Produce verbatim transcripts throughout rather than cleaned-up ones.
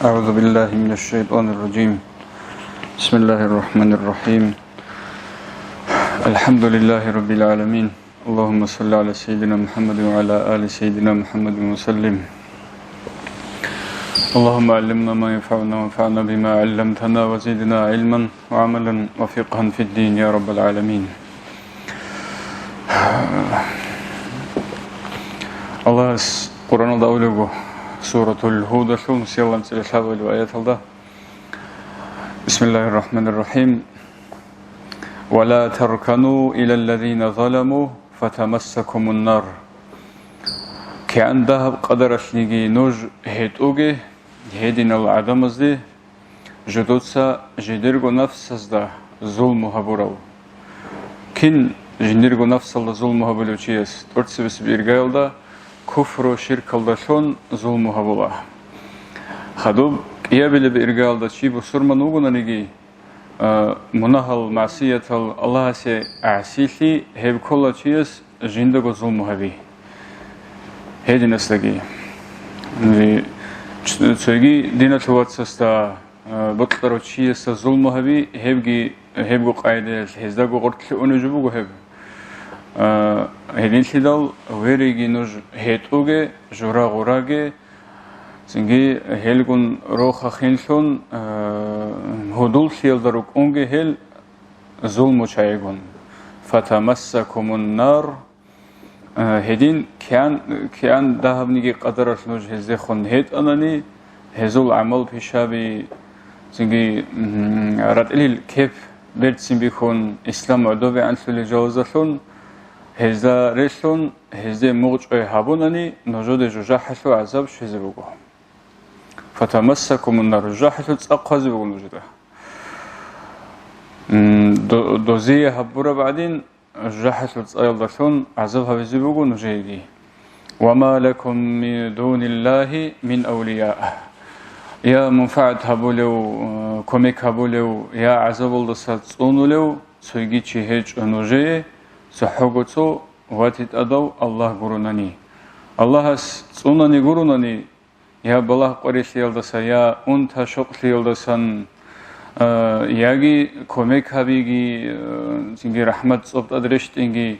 أعوذ بالله من الشيطان الرجيم. بسم الله الرحمن الرحيم. الحمد لله رب العالمين. اللهم صل على سيدنا محمد وعلى آل سيدنا محمد وسلم. اللهم علمنا ما ينفعنا وانفعنا بما علمتنا وزدنا علما وعملا وفقها في الدين يا رب العالمين. Аллагьас Къуръаналда абулеб буго, Суратул Гьудалъул сиялланцӀила лъабабилеб аяталда: بسم الله الرحمن الرحيم. ولا تركنوا إلى الذين ظلموا فتمسكم النار. КигӀан дагьаб къадаралъниги нуж гьетӀуге гьединал гӀадамазде, жидуца жидерго нафсазда зулму гьабурав. Кин жиндирго нафсалда зулму гьабулев чияс тӀоцебесеб иргаялда куфру-ширкалдалъун зулму гьабула. Хадуб кӀиабилеб иргаялда чи бусурман вугонаниги, а, мунагьал, магӀсиятал, Аллагьасе гӀасилъи, гьеб ккола чияс жиндаго зулму гьаби. Гьединасдаги. Цоги диналъул вацасда, а, бокьарав чиясда зулму гьаби, гьебги, гьебго къайдаялъ гьездаго гъорлъе унеб жо буго гьеб. А, гьединлъидал вериги нуж гьетӀуге, жура-гъураге, цинги гьелгун рохахинлъун, а, гьудуллъиялда рукӀунге гьел зулмучагӀигун. فتمسكم النار. Э, гьедин кигӀан, кигӀан дагьабниги къадаралъ нуж гьездехун гьетӀанани, гьезул гӀамал-пишаби, цинги, м, ратӀлил кеп берцин бихьун, ислам гӀодобегӀанлъулел жалазалъун, гьезда релълъун, гьезде мугъчӀвай гьабунани, нужеде жужахӀалъул гӀазаб щвезе буго. فتمسكم النار, жужахӀалъул цӀа хъвазе буго нужеда. М, до-, дозие гьабураб гӀадин, жужахӀалъул цӀаялдалъун гӀазаб гьабизе буго нужееги. وما لكم من دون الله من أولياء. Я мунфагӀат гьабулев, э, кумек гьабулев, я гӀазабалдаса цӀунулев цоги чи гьечӀо нужее, цохӀого цо вати тӀадав Аллагь гуронани. Аллагьас цӀунани гуронани, я балагь къварилъиялдаса, я унта-щокълъиялдасан, а, яги кумек гьабиги, а, цинги рахӀмат цӀоб тӀад рещтӀинги,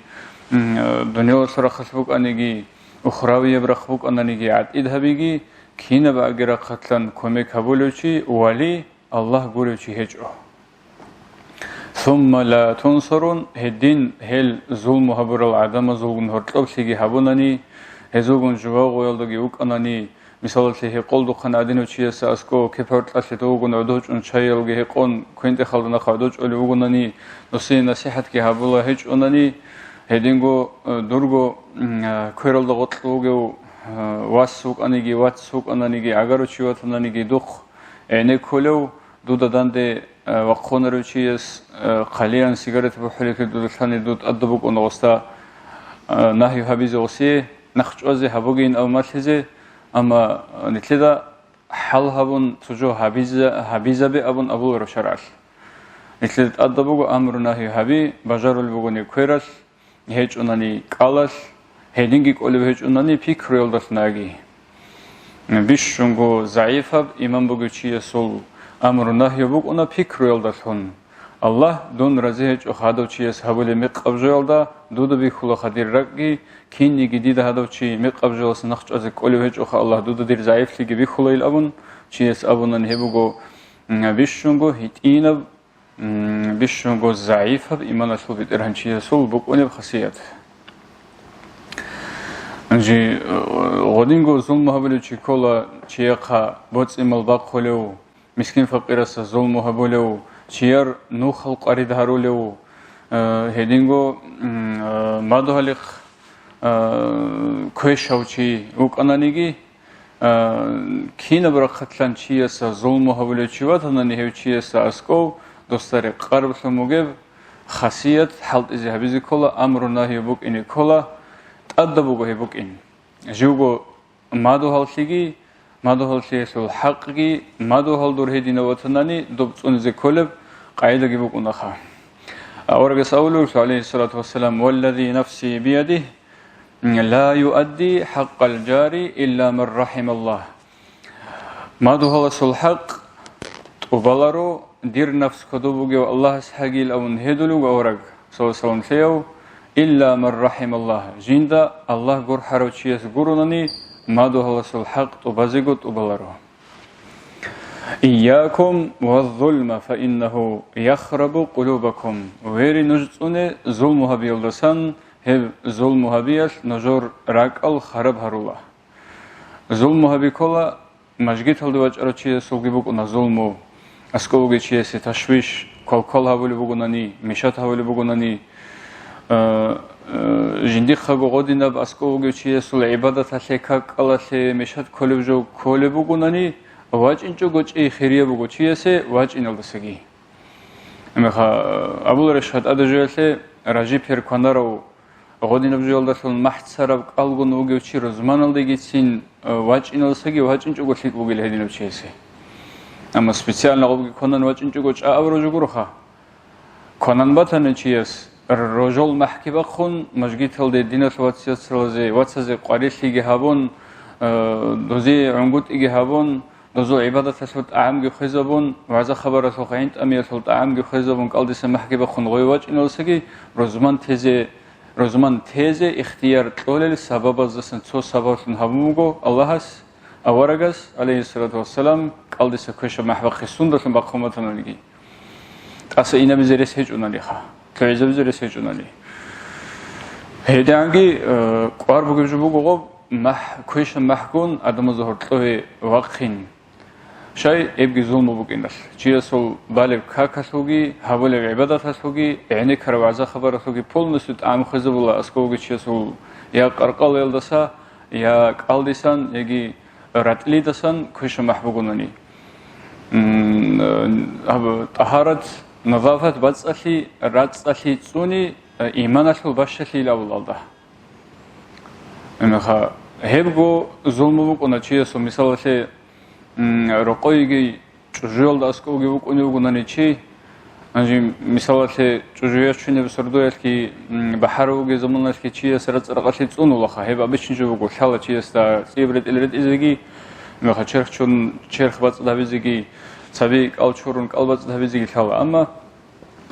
м, а, дуниялалъул рахъалъ букӀаниги, ухравияб рахъ букӀананиги гӀатӀид гьабиги, кинаб аги рахъалъан кумек гьабулев чи, вали, Аллагь гурев чи гьечӀо. ثم لا تنصرون, гьедин гьел зулму гьабурал гӀадамазулгун гьоркьоблъиги гьабунани, гьезулгун жугьа-гъуялдаги вукӀанани, мисалалъе, гьекъолдухъан гӀадинав чиясда аскӀов кеп-гьоркьалъе довгун гӀодов чӀун чайилги гьекъон, квен-тӀехалда нахъа гӀодов чӀолев вугонани, нусие насихӀатги гьабула гьечӀонани, гьединго, э, дурго, м, э, квералда гъоркь вугев, э, вас вукӀаниги, вац вукӀананиги, гӀагарав чи ватананиги духъ гӀенеккулев, дуда данде, э, вахъунарев чияс, э, хъалиян сигарет бухӀулеблъи дуда лъани, дуда тӀадаб букӀун гъосда, э, нагью гьабизе гъосие, нахъ чӀвазе гьабугейин абун малъизе, амма, э, нилъеда хӀал гьабун цо жо гьабиза-, гьабизабе абун абуларо шаргӀалъ. Нилъеда тӀадаб буго амру-нагью гьаби, бажарулеб бугони квералъ, гьечӀонани кӀалалъ, гьединги кӀолеб гьечӀонани пикруялдалъун аги. Бищунго загӀипаб иман бугев чиясул амру-нагью букӀуна пикруялдалъун. Аллагь, дун рази гьечӀо гьадав чияс гьабулеб мекъаб жоялда, дуда бихьулаха дир ракӀги, кинниги дида гьадав чи мекъаб жоялдаса нахъ чӀвазе кӀолев гьечӀоха, Аллагь, дуда дир загӀиплъиги бихьулайил абун, чияс абунани гьеб буго, м, бищунго гьитӀинаб, м, бищунго загӀипаб иманалъул бетӀергьанчиясул букӀунеб хасият. Гьанже, э, гъодинго зулму гьабулев чи ккола, чияхъа боцӀи-мал бахъулев, мискин-факъирасда зулму гьабулев, чияр нухал къварид гьарулев, э, гьединго, м, э, мадугьалихъ, э, квешав чи вукӀананиги, э, кинаб рахъалъан чиясда зулму гьабулев чи ватанани, гьев чиясда аскӀов досда рекъараб лъун бугеб хасият хӀалтӀизе гьабизе ккола, амру-нагью букӀине ккола, тӀадаб буго гьеб букӀин. Живго мадугьаллъиги, мадугьаллъиялъул хӀакъги, мадугьал дур гьединав ватанани доб цӀунизе кколеб къагӀидаги букӀунаха. Аварагас абулеб, гӀалайгьиссалату вассалам: «Валлази нафси биядигь, ла юадди хӀакъал жари илла ман рахӀималлагь». Мадугьаласул хӀакъ тӀубаларо, дир нафс кодоб бугев Аллагьас гьагил авун гьедулев авараг, саллаллагьу гӀалайгьи вассалам, лъеяв, илла ман рахӀималлагь, жинда Аллагь гурхӀарав чияс гуронани, мадугьаласул хӀакъ тӀубазего тӀубаларо. Ийякум ва зулма, фа иннагьу яхрабу къулубакум. Вери нуж цӀуне зулму гьабиялдасан, гьеб зулму гьабиялъ нужер ракӀал хараб гьарула. Зулму гьаби ккола мажгиталде вачӀарав чиясулги букӀуна зулму, аскӀов вугев чиясе ташвиш, квалквал гьабулеб бугунани, мешат гьабулеб бугунани, э, э, жиндихъаго гъодинаб аскӀов вугев чиясул гӀибадаталъе, каккалалъе мешат кколеб жо кколеб бугунани, вачӀинчӀого чӀей хирияб буго чиясе вачӀиналдасаги. Гьебмехалъ, э, абуларищ, гьатӀада жоялъе ражи-пер кванарав, гъодинаб жоялдалъун махӀцараб кӀалгун вугев чи рузманалдегицин, э, вачӀиналдасаги вачӀинчӀого лъикӀ бугила гьединав чиясе. Амма специально гъобги кванан вачӀинчӀого чӀа абураб жо гуроха. Кванан батани чияс, р-, рожол махӀги бахъун, мажгиталде диналъ вацасалазе, вацазе къварилъиги гьабун, э, дозе гӀунгутӀиги гьабун, дозул гӀибадаталъул тӀагӀамги хвезабун, вагӀза-хабаралъул гӀинтӀамиялъул тӀагӀамги хвезабун, кӀалдиса махӀги бахъун гъой вачӀиналдасаги, рузман тезе, рузман тезе ихтияр кьолел сабабаздасан цо сабаблъун гьабун буго Аллагьас аварагас, гӀалайгьиссалату вассалам, кӀалдиса квешаб махӀ бахъе сундалъун бахъун батананиги. ТӀаса инабизе рес гьечӀоналиха, лъугӀизабизе рес гьечӀонали. ГьедигӀанги, э, кӀвар бугеб жо буго гъоб, махӀ, квешаб махӀгун адамазда гьоркьове вахъин. Щай, эбги зулму букӀиналъ, чиясул балеб какалъулги, гьабулеб гӀибадаталъулги, гӀенеккараб вагӀза-хабаралъулги полностью тӀагӀам хвезабула аскӀов вугев чиясул я къаркъалаялдаса, я кӀалдисан, яги ратӀлидасан квешаб махӀ бугунани. М, э, гьаб, тӀагьарат, назафат бацӀцӀалъи, рацӀцӀалъи цӀуни, э, иманалъул бащалъи илавулалда. Гьебмехалъ, гьебго зулму букӀуна чиясул, мисалалъе, м, рокъой йигей чӀужуялда аскӀовги вукӀунев вугунани чи, гьанже, мисалалъе, чӀужу ячунеб сордоялъги, м, бахӀарав вугеб заманалъги чияс рацӀцӀа-ракъалъи цӀунулаха, гьеб обычный жо буго, лъала чиясда цӀияб ретӀел ретӀизеги, гьебмехалъ черх чурун черх бацӀцӀад гьабизеги, цаби кӀал чурун кӀал бацӀцӀад гьабизеги лъала. Амма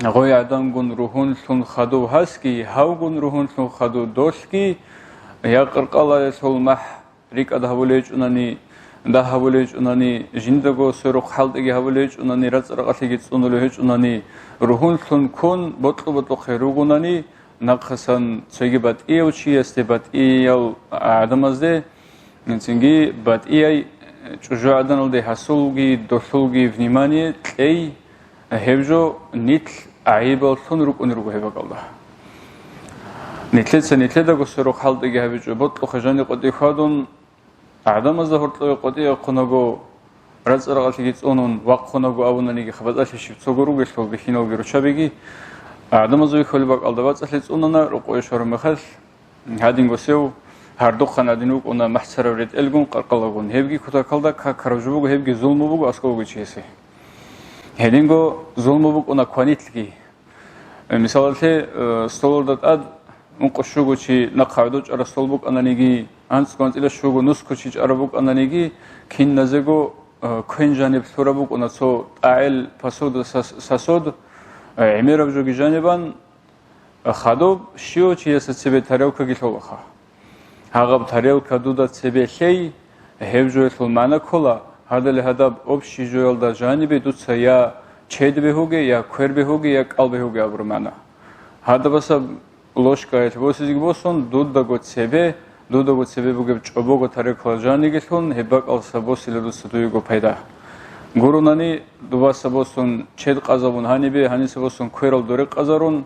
гъой гӀадамгун ругьунлъун хадув гьасги, гьавгун ругьунлъун хадув долъги, я къаркъалаялъул махӀ рикӀкӀад гьабулей гьечӀунани, дагь гьабулей гьечӀунани, жиндаго сверухъ хӀалтӀиги гьабулей гьечӀунани, рацӀцӀа-ракъалъиги цӀунулей гьечӀунани, ругьунлъун ккун бокьу-бокьухъе ругунани, нахъасан цоги батӀияв чиясде, батӀиял гӀадамазде, цинги батӀияй чӀужугӀаданалде гьасулги долъулги внимание кьей, гьеб жо нилъ гӀайибаллъун рукӀунел руго гьеб бакӀалда. Нилъеца нилъедаго сверухъ хӀалтӀиги гьабичӀо, бокьухъе жани къватӀи хьвадун, гӀадамазда гьоркьове къватӀи яхъунаго, рацӀцӀа-ракъалъиги цӀунун вахъунаго абунаниги, хабатӀалъи щиб цого ругелъул бихьиналги руччабиги, гӀадамазул хьулеб бакӀалда бацӀцӀалъи цӀунана, рокъове щвараб мехалъ, гьадинго сев гьардухъан гьадин вукӀуна махӀцараб ретӀелгун, къаркъалагун. Гьебги кутакалда какараб жо буго, гьебги зулму буго аскӀов вугев чиясе. Гьединго зулму букӀуна кванилъги. Э, мисалалъе, э, столалда тӀад ункъо-щуго чи нахъа гӀодов чӀараб стол букӀананиги, анцӀго-анцӀила щуго нусго чи чӀараб букӀананиги, киназего, э, квен жаниб лъураб букӀуна цо тӀагӀел посуда, сос-, сосуд, э, гӀемераб жоги жанибан, хадуб щив чиясда цебе тарелкаги лъолаха. Гьагъаб тарелка дуда цебе лъей, гьеб жоялъул магӀна ккола, гьадали гьадаб общий жоялда жанибе дуца я чед бегьуге, я квер бегьуге, я кӀал бегьуге абураб магӀна. Гьадаб босаб ложкаялъ босизеги босун, дудаго цебе, дудаго цебе бугеб чӀобого тарелкала жаниги лъун, гьеб бакӀалдаса босила дуца дуего пайда. Гуронани, дубаса босун чед къазабун гьанибе, гьаниса босун кверал доре къазарун,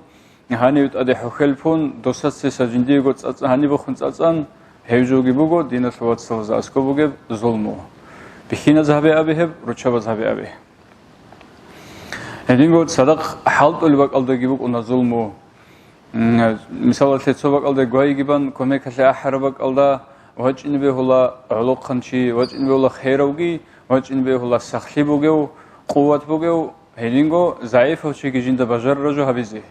гьанив тӀаде хӀухьел пун, досаца жиндиего цӀацӀ-, гьаниб бухъун цӀацӀан, гьеб жоги буго диналъул вацалазда аскӀоб бугеб зулму. Бихьиназ гьабе абе гьеб, руччабаз гьабе абе. Гьединго цадахъ хӀалтӀулеб бакӀалдаги букӀуна зулму. М, мисалалъе, цо бакӀалде гвайги бан, кумекалъе ахӀараб бакӀалда вачӀине бегьула гӀолохъанчи, вачӀине бегьула херавги, вачӀине бегьула сахлъи бугев, къуват бугев, гьединго загӀипав чиги жинда бажарараб жо гьабизе.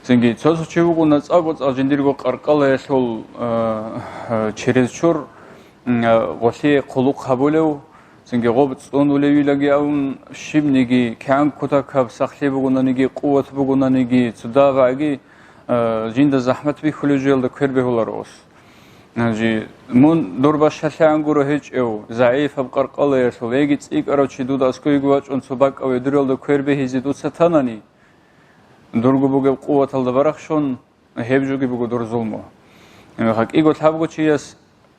Цинги цо-цо чи вугуна цӀакъго-цӀакъ жиндирго къаркъалаялъул, э, э, через чур, м, э, гъолъие хъулухъ гьабулев, Цинги гъоб цӀунулевилаги абун, щибниги, кигӀан кутакаб сахлъи бугонаниги, къуват бугонаниги, цо дагьабги, э, жинда захӀмат бихьулев жоялда квер бегьуларо гъос. Гьанже мун дур бащалъагӀан гуро гьечӀев, загӀипаб къаркъалаялъул, яги цӀикӀкӀарав чи дуда аскӀовеги вачӀун цо бакӀав гӀодориялда квер бегьизе дуца танани, дурго бугеб къуваталда барахщун, гьеб жоги буго дур зулму. Гьебмехалъ кӀиго лъабго чияс,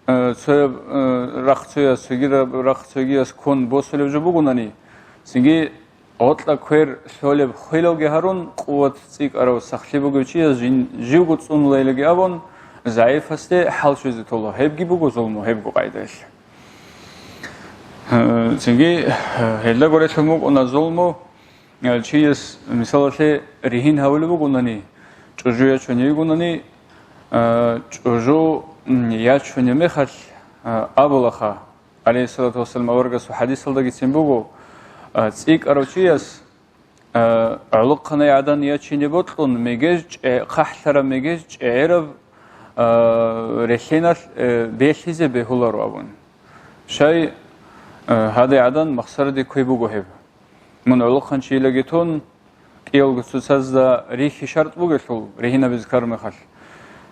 э, цояб, э, рахъ цояс, цогидаб рахъ цогияс ккун босулеб жо бугонани, цинги гъоркьа квер лъолеб хвелалги гьарун, къуват цӀикӀкӀарав сахлъи бугев чияс жин-, живго цӀунулайилаги абун, загӀипасде хӀал щвезе тола. Гьебги буго зулму, гьебго къайдаялъ. Э, цинги, э, гьелда гурелъун букӀуна зулму, э, чияс, мисалалъе, ригьин гьавулеб бугонани, чӀужу ячун йигонани, э, чӀужу, м, ячунеб мехалъ, э, абулаха, гӀалейхиссалату вассалам, аварагасул хӀадисалдагицин буго, э, цӀикӀкӀарав чияс, э, гӀолохъанай гӀадан ячине бокьун, мегеж чӀе-, хъахӀлъараб мегеж чӀегӀераб, э, релълъиналъ, э, белъизе бегьуларо абун. Щай, э, гьадай гӀадан махсараде кквей буго гьеб. Мун гӀолохъанчиялаги тун, кӀиялго цоцазда рихьи шартӀ бугелъул, ригьин гьабизе ккараб мехалъ.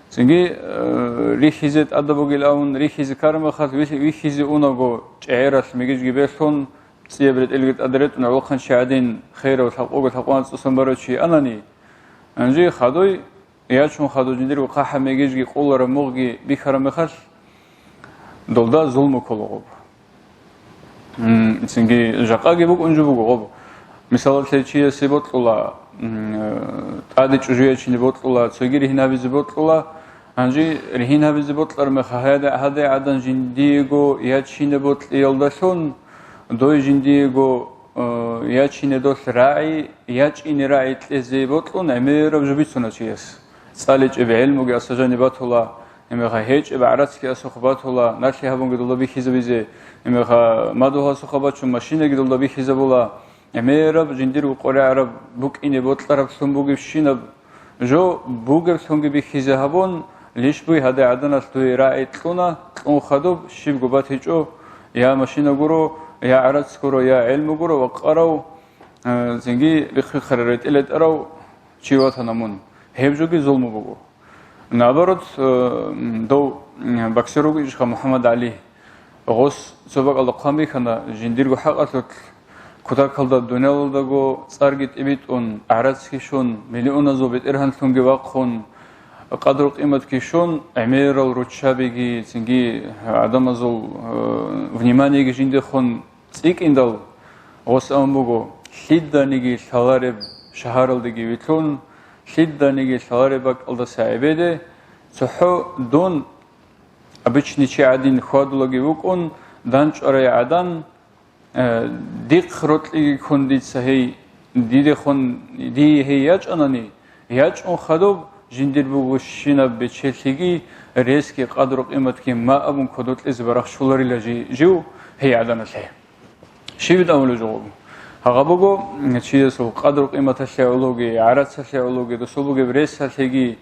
Цинги, э, рихьизе тӀадаб бугел абун, рихьизе ккараб мехалъ, вихь-, вихьизе унаго, чӀегӀералъ мегежги белъун, цӀияб ретӀелги тӀаде ретӀун, гӀолохъанчи гӀадин, херав лъабкъого лъабкъоялда цӀусан барав чи анани, гьанже хадуй, ячун хадуй жиндирго хъахӀаб мегежги къулараб мугъги бихьараб мехалъ, долда зулму ккола гъоб. М, цинги жакъаги букӀун жо буго гъоб. Мисалалъе, чиясе бокьула, м, э, тӀаде чӀужу ячине бокьула, цоги ригьин гьабизе бокьула, гьанже ригьин гьабизе бокьараб мехалъ гьадай, гьадай гӀадан жиндиего ячине бокьиялдалъун, дой жиндиего, э, ячине долъ рагӀи, ячӀине рагӀи кьезе бокьун гӀемераб жо бицуна чияс. ЦӀаличӀеб гӀелмуги асажани батула, гьебмехалъ гьечӀеб гӀарацги асухъ батула, налъи гьабунги долда бихьизабизе, гьебмехалъ мадугьасухъа бачун машинаги долда бихьизабула, гӀемераб жиндирго къваригӀараб букӀине бокьараблъун бугебщинаб жо бугеблъунги бихьизе гьабун, лишбуй гьадай гӀаданалъ дуе рагӀи кьуна, кьун хадуб, щибго батичӀо, я машина гуро, я гӀарац гуро, я гӀелму гуро, ва къарав, э, цинги бихъ-бихъараб ретӀел ретӀарав чи ватана мун. Гьеб жоги зулму буго. Наоборот, э, дов, м, боксер вугищха МухӀаммад ГӀали. Гъос цо бакӀалда хъван бихьана, жиндирго хӀакъалъулъ кутакалда дуниялалдаго цӀарги тӀибитӀун, гӀарацги щун, миллионазул бетӀергьанлъунги вахъун, къадру-къиматги щун, гӀемерал руччабиги, цинги гӀадамазул, э, вниманиеги жиндехун, цӀикӀкӀиндал гъос абун буго: «Лъиданиги лъалареб шагьаралдеги вилълъун, лъиданиги лъалареб бакӀалдаса гӀебеде, цохӀо дун обычный чи гӀадин хьвадулаги вукӀун, дандчӀварай гӀадан, э, дихъ рокьиги ккун дица гьей, дидехун, дие гьей ячӀанани, ячӀун хадуб, жиндир бугебщинаб бечелъиги, резги къадру-къиматги ма абун кодокьизе барахщуларила жи-, жив гьей гӀаданалъе». Щиб абулеб жо гъоб? Гьагъа буго, чиясул къадру-къиматалъе гӀологи, гӀарацалъе гӀологи, досул бугеб ресалъеги,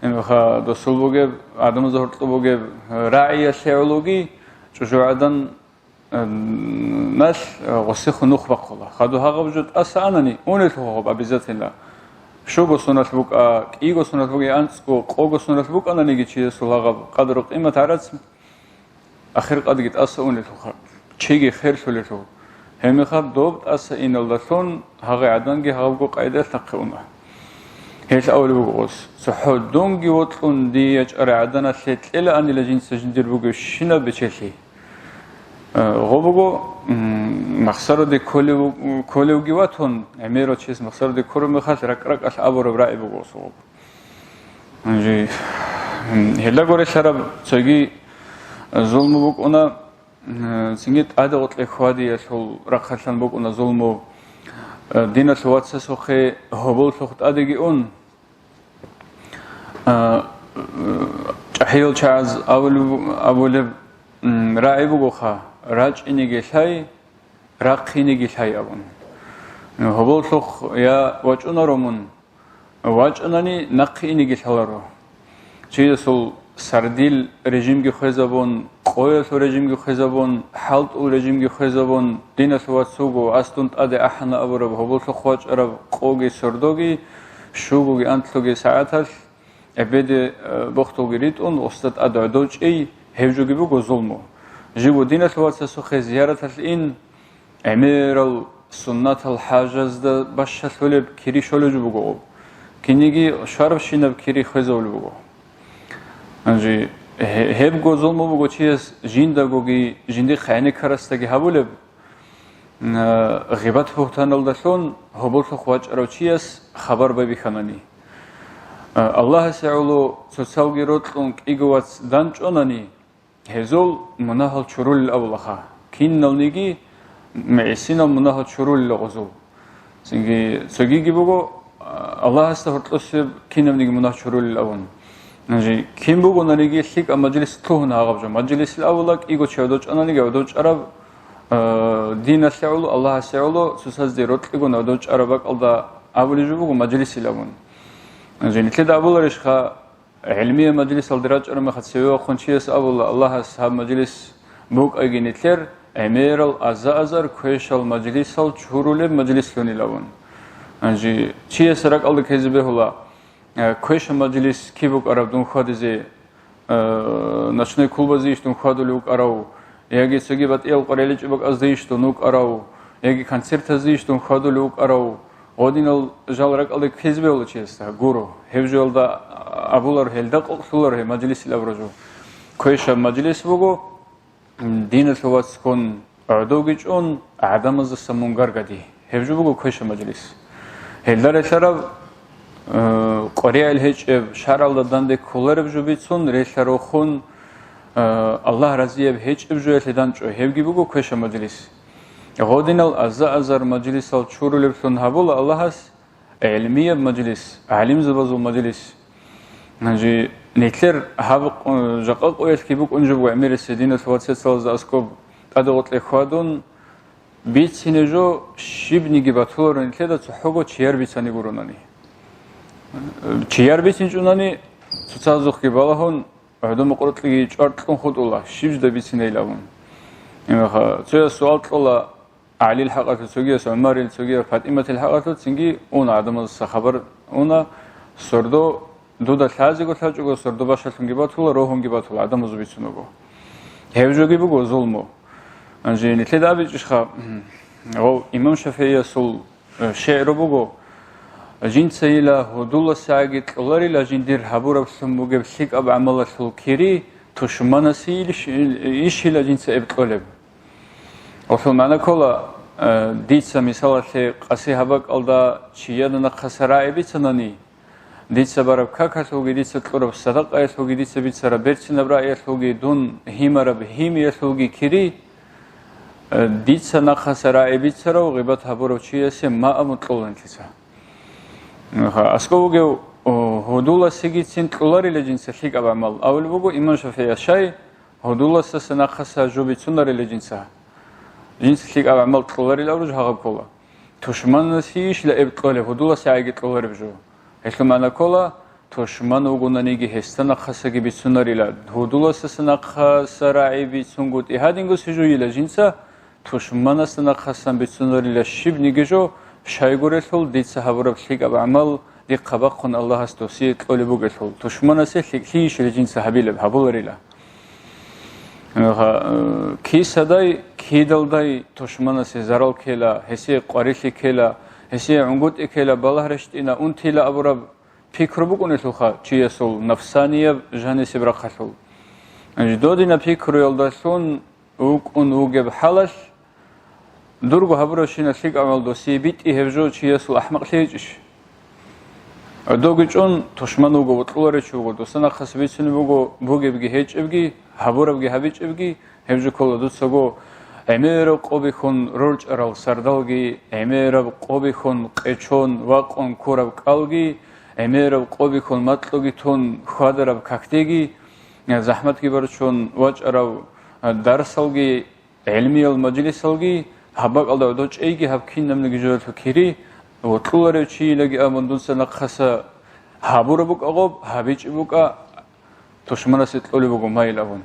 ха, досул бугеб гӀадамазда гьоркьоб бугеб рагӀиялъе гӀологи, чӀужугӀадан, э, налъ, э, гъосихъ нух бахъула. Хадуб гьагъаб жо тӀаса анани, унелъул гъоб обязательно. Щуго соналъ букӀа, кӀиго соналъ букӀа, анцӀго, къого соналъ букӀананиги чиясул гьагъаб къадру-къимат, гӀарац, ахиркъадги тӀаса унелъулха, чиги херлъулелъул. Гьебмехалъ доб тӀаса иналдалъун гьагъи гӀаданги гьабго къайдаялъ нахъе уна. Гьелъ абулеб буго гъос: «ЦохӀо дунги вокьун дие ячӀарай гӀаданалъе кьелаанила жинца жиндир бугебщинаб бечелъи». Э, гъо буго, м, махсараде кколев-, кколевги ватун, гӀемерав чияс махсараде ккураб мехалъ ракӀ-ракӀалъ абураб рагӀи буго гъосул. Гьанже, м, гьелда гурелъараб цоги зулму букӀуна, м, цинги тӀаде гъоркье хьвадиялъул рахъалъан букӀуна зулму. Э, диналъул вацасухъе гьоболлъухъ тӀадеги ун, э, чӀахӀиял чагӀаз абулеб, абулеб, м, рагӀи бугоха: «РачӀинеги лъай, рахъинеги лъай», – абун. Гьоболлъухъ я вачӀунаро мун, вачӀанани нахъе инеги лъаларо. Чиясул сардил режимги хвезабун, къоялъул режимги хвезабун, хӀалтӀул режимги хвезабун, диналъул вац вуго, ас дун тӀаде ахӀана абураб, гьоболлъухъ вачӀараб къоги сордоги, щугоги анлъуги сагӀаталъ, эбеде, э, бохдулги ритӀун, гъосда тӀад гӀодов чӀей, гьев жоги буго зулму. Живго диналъул вацасухъе зияраталъ ин, гӀемерал суннатал хӀажазда бащалъулеб кири щолеб жо буго. Кинниги щварабщинаб кири хвезабулеб буго. Гьанже гье-, гьебго зулму буго чияс жиндагоги, жиндихъ гӀенеккарасдаги гьабулеб, м, гъибат-бугьтаналдалъун гьоболлъухъ вачӀарав чияс хабар байбихьанани. Аллагьасе гӀоло цоцалги рокьун кӀиго вац данчӀонани, гьезул мунагьал чурулел абулаха. Киналниги гӀисинал мунагьал чурулел гъозул. Цинги цогиги буго, а, Аллагьасда гьоркьосеб кинабниги мунагь чурулел абун. Гьанже кин бугонаниги лъикӀаб мажлис лъугьун гьагъаб жо. Мажлисил абула кӀиго чи гӀодов чӀананиги гӀодов чӀараб, а, диналъе гӀоло, Аллагьасе гӀоло, цоцазде рокьигун гӀодов чӀараб бакӀалда абулеб жо буго мажлисил абун. Гьанже нилъеда абуларищха, ГӀилмияб мажлисалде рачӀараб мехалъ цеве вахъун чияс абула, Аллагьас гьаб мажлис букӀайги нилъер гӀемерал аза-азар квешал мажлисал чурулеб мажлислъунилавун. Гьанже чияс ракӀалда ккезе бегьула, э, квешаб мажлис киб букӀараб дун хьвадизе, э, ночной клубазейищ дун хьвадулев вукӀарав, яги цоги батӀиял къваригӀеличӀеб бакӀаздейищ дун вукӀарав, яги концертаздейищ дун хьвадулев вукӀарав, гъодинал жал ракӀалде ккезе бегьула чиясда, гуро. Гьеб жоялда абулар, гьелда къокълъулар гьеб мажлисил абураб жо. Квешаб мажлис буго, м, диналъул вацгун гӀодовги чӀун, гӀадамаздаса мун гаргади. Гьеб жо буго квешаб мажлис. Гьелда релълъараб, э, къваригӀел гьечӀеб, шаргӀалда данде кколареб жо бицун релълъарухъун, э, Аллагь разияб гьечӀеб жоялъе данчӀо, гьебги буго квешаб мажлис. Гъодинал аза-азар мажлисал чурулеблъун гьабула Аллагьас гӀилмияб мажлис, гӀалимзабазул мажлис. Гьанже нилъер гьаб, э, жакъа къоялъги букӀун жо буго гӀемерисеб диналъул вацецалазда аскӀоб тӀадегӀолъе хьвадун, бицине жо щибниги батуларо нилъеда цохӀого чияр бицани гуронани. Чияр бицинчӀунани цоцазухъги балагьун, гӀодоб мукъурлъиги чӀвар кьун хутӀула, щиб жо бицинейилан абун. Гьебмехалъ цояс суал кьола ГӀалил хӀакъалъулъ цогияс, ГӀумарил цогияс, ПатӀиматил хӀакъалъулъ цинги уна гӀадамаздаса хабар уна, сордо дуда лъазего лъачӀого, сордо бащалъунги батула, рогьунги батула, гӀадамазул бицун буго. Гьеб жоги буго зулму. Гьанже нилъеда абичӀищха, гьав имам ШафигӀиясул, э, шигӀру буго: «Жинцайила гьудуласагӀаги кьоларила жиндир гьабураблъун бугеб лъикӀаб гӀамалалъул кири тушманасе иш-, ишила жинца эб кьолеб». Гьелъул магӀна ккола, э, дица, мисалалъе, къаси гьаб бакӀалда чияда нахъаса рагӀи бицанани, дица бараб какалъулги, дица кьураб садакъаялъулги, дица бицараб берцинаб рагӀиялъулги, дун гьимараб гьимиялъулги кири, э, дица нахъаса рагӀи бицарав гъибат гьабурав чиясе ма абун кьола нилъеца. АскӀов вугев, о, гьудуласегицин кьоларила жинца лъикӀаб гӀамал, абулеб буго имам ШафигӀияс, щай, гьудуласдаса нахъаса жо бицунарила жинца. Жинца лъикӀаб гӀамал кьоларила абураб жо гьаб ккола. Тушманасейищила эб кьолеб, гьудуласагӀаги кьолареб жо? Гьелъул магӀна ккола, тушман вугонаниги гьесда нахъасаги бицунарила, гьудуласдаса нахъаса рагӀи бицунгутӀи гьадингосе жойила жинца, тушманасда нахъасан бицунарила щибниги жо, щайгурелъул дица гьабураб лъикӀаб гӀамал дихъа бахъун Аллагьас досие кьолеб бугелъул, тушманасе лъикӀлъийищила жинца гьабилеб, гьабуларила. Гьа, э, кисадай, кидалдай тушманасе зарал ккела, гьесие къварилъи ккела, гьесие гӀунгутӀи ккела, балагь рещтӀина, унтила абураб пикру букӀунелъулха чиясул нафсанияб жанисеб рахъалъул. Додина пикруялдалъун вукӀун вугеб хӀалалъ, дурго гьабурабщинаб лъикӀаб гӀамал досие битӀи гьеб жо чиясул ахӀмакълъи гьечӀищ? Гьадовги чӀун, тушман вуго, вокьуларев чи вуго, досда нахъаса бицунеб буго, бугебги гьечӀебги, гьабурабги гьабичӀебги, гьеб жо ккола дуцаго гӀемераб къо бихьун рорчӀарал сардалги, гӀемераб къо бихьун къечон, вакъун ккураб кӀалги, гӀемераб къо бихьун макьуги тун хьвадараб какдеги, захӀматги барчун вачӀарав дарсалги, гӀилмиял мажлисалги, гьаб бакӀалда гӀодов чӀейги, гьаб кинабниги жоялъул кири, вокьуларев чийилаги абун дунца нахъаса гьабураб букӀа гъоб, гьабичӀеб букӀа, тушманасе кьолеб буго майил абун.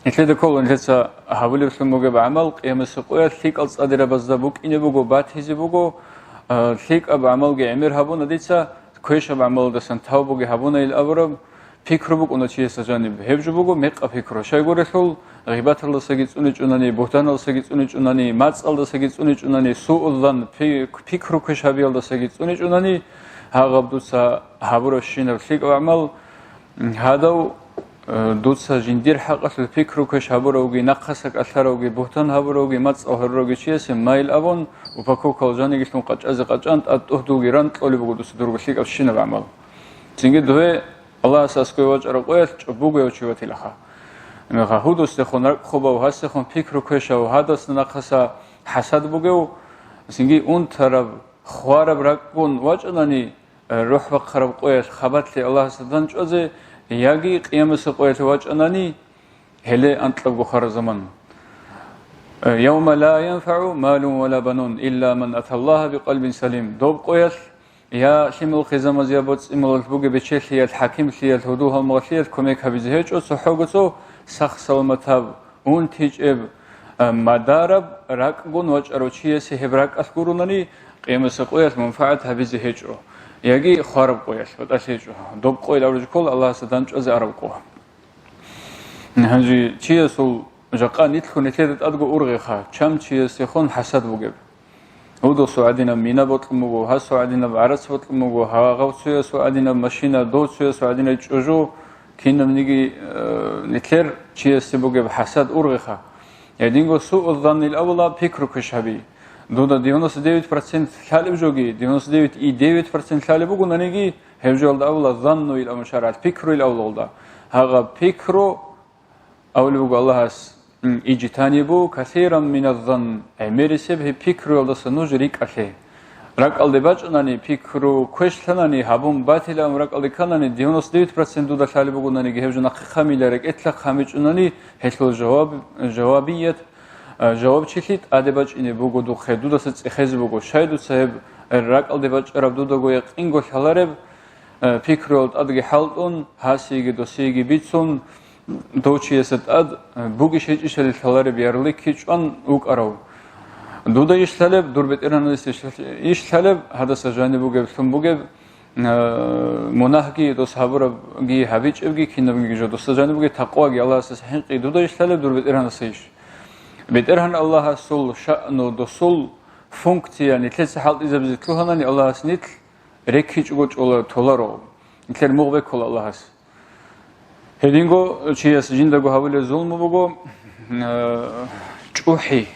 Нилъеда ккола нилъеца гьабулеблъун бугеб гӀамал, къиямасеб къоялъ лъикӀал цӀадирабазда букӀине буго, батизе буго, а, лъикӀаб гӀамалги гӀемер гьабуна дица, квешаб гӀамалалдасан тавбуги гьабунайил абураб пикру букӀуна чиясда жаниб. Гьеб жо буго мекъаб пикру. Щайгурелъул, гъибаталдасаги цӀуничӀунани, бугьтаналдасаги цӀуничӀунани, мацӀалдасаги цӀуничӀунани, суузан пи-, пикру квеш гьабиялдасаги цӀуничӀунани, гьагъаб дуца гьабурабщинаб лъикӀаб гӀамал, гьадав, э, дуца жиндир хӀакъалъулъ пикру квеш гьабуравги, нахъаса кӀалъаравги, бугьтан гьабуравги, мацӀал гьаруравги чиясе майил абун, упаковкал жанигилъун къачӀазе къачӀан, тӀад тӀугьдулги ран кьолеб буго дуца дурго лъикӀабщинаб гӀамал. Цинги дугье Аллагьас аскӀове вачӀараб къоялъ чӀобогояв чи ватилаха. Гьагьудусдехун ракӀ хобав, гьасдехун пикру квешав, гьадасда нахъаса хӀасад бугев, цинги унтараб, хвараб ракӀгун вачӀанани, рухӀ бахъараб къоялъ хабалъи Аллагьасда данчӀвазе, яги къиямасеб къоялъ вачӀанани, гьеле анкьабго хвараб заман. «Явма ла янфагӀу малун ва ла банун, илла ман аталлагьа бикъалбин салим». Доб къоялъ я лъимал-хъизамаз, я боцӀи-малалъ бугеб бечелъиялъ, хӀакимлъиялъ, гьудул-гьалмагълъиялъ кумек гьабизе гьечӀо, цохӀого цо сах-саламатаб, унтичӀеб, а, мадараб ракӀгун вачӀарав чиясе гьеб ракӀалъ гурунани, къиямасеб къоялъ манфагӀат гьабизе гьечӀо, яги хвараб къоялъ батӀалъи гьечӀо. Доб къоялъ абураб жо ккола Аллагьасда данчӀвазе араб къо. Гьанже чиясул жакъа нилъго нилъеда тӀадго ургъеха, чан чиясехун хӀасад бугеб. Гьудасул гӀадинаб мина бокьун буго, гьасул гӀадинаб гӀарац бокьун буго, гьагъав цоясул гӀадинаб машина, дов цоясул гӀадинаб чӀужу, кинабниги, э, нилъер чиясе бугеб хӀасад ургъеха. Гьединго суузаннил авала пикру квеш гьаби. Дуда девяносто девять процент лъалеб жоги, девяносто девять и девять процент лъалеб бугонаниги, гьеб жоялда авала занну ил аму шаргӀалъ, пикру ил авлалда. Гьагъаб пикру Авлеб буго Аллагьас, м, «Ижтанибу касиран миназзанн», гӀемерисеб гьеб пикруялдаса нуж рикӀкӀалъе. РакӀалде бачӀунани, пикру квешлъанани, гьабун батилан ракӀалде кканани, девяносто девять процент дуда лъалеб бугонаниги, гьеб жо нахъе хъамила, рекӀелъа хъамичӀунани, гьелъул жаваб-, жавабият, а, жавабчилъи тӀаде бачӀине буго духъе, дудаса цӀехезе буго. Щай дуца гьеб ракӀалде бачӀараб дудаго якъинго лъалареб, а, пикруял тӀадги хӀалтӀун, гьасиеги досиеги бицун, дов чиясда тӀад, э, бугищ гьечӀищали лъалареб ярлыки чӀван вукӀарав. Дуда иш лъалеб, дур БетӀергьанасда иш лъалеб, гьадаса жаниб бугеб, лъун бугеб, э, мунагьги дос гьабурабги гьабичӀебги, кинабниги жо досда жаниб бугеб, такъваги Аллагьасдаса хӀинкъи дуда иш лъалеб, дур БетӀергьанасда иш. БетӀергьан Аллагьасул шаъну, досул функция нилъеца хӀалтӀизабизе лъугьанани, Аллагьас нилъ реккичӀого чӀола толаро, нилъер мугъ беккула Аллагьас. Гьединго чияс жиндаго гьабулеб зулму буго, э, чӀухӀи.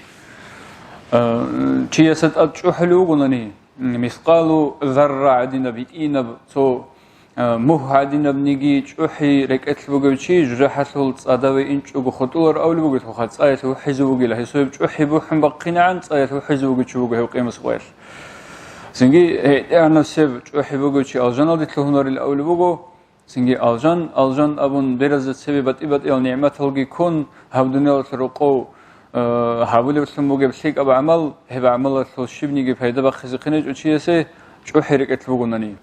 Э, чиясда тӀад чӀухӀулев вугонани, мискъалу зарра гӀадинаб, гьитӀинаб цо, э, мугь гӀадинабниги чӀухӀи рекӀелъ бугев чи жужахӀалъул цӀадаве инчӀого хутӀулар авлеб бугелъулха, цӀаялъ вухӀизе вугила, гьесул гьеб чӀухӀи бухӀун бахъинегӀан цӀаялъ вухӀизе вугев чи вуго гьев къиямасеб къоялъ. Цинги гьетӀигӀанасеб чӀухӀи бугев чи алжаналде лъугьунарил авлеб буго, Цинги алжан, алжан абун, беразда цебе батӀи-батӀиял нигӀматалги ккун, гьаб дуниялалъ рокъов, э, гьабулеблъун бугеб лъикӀаб гӀамал, гьеб гӀамалалъул щибниги пайда бахъизе хъинечӀо чиясе чӀухӀи рекӀелъ бугонани.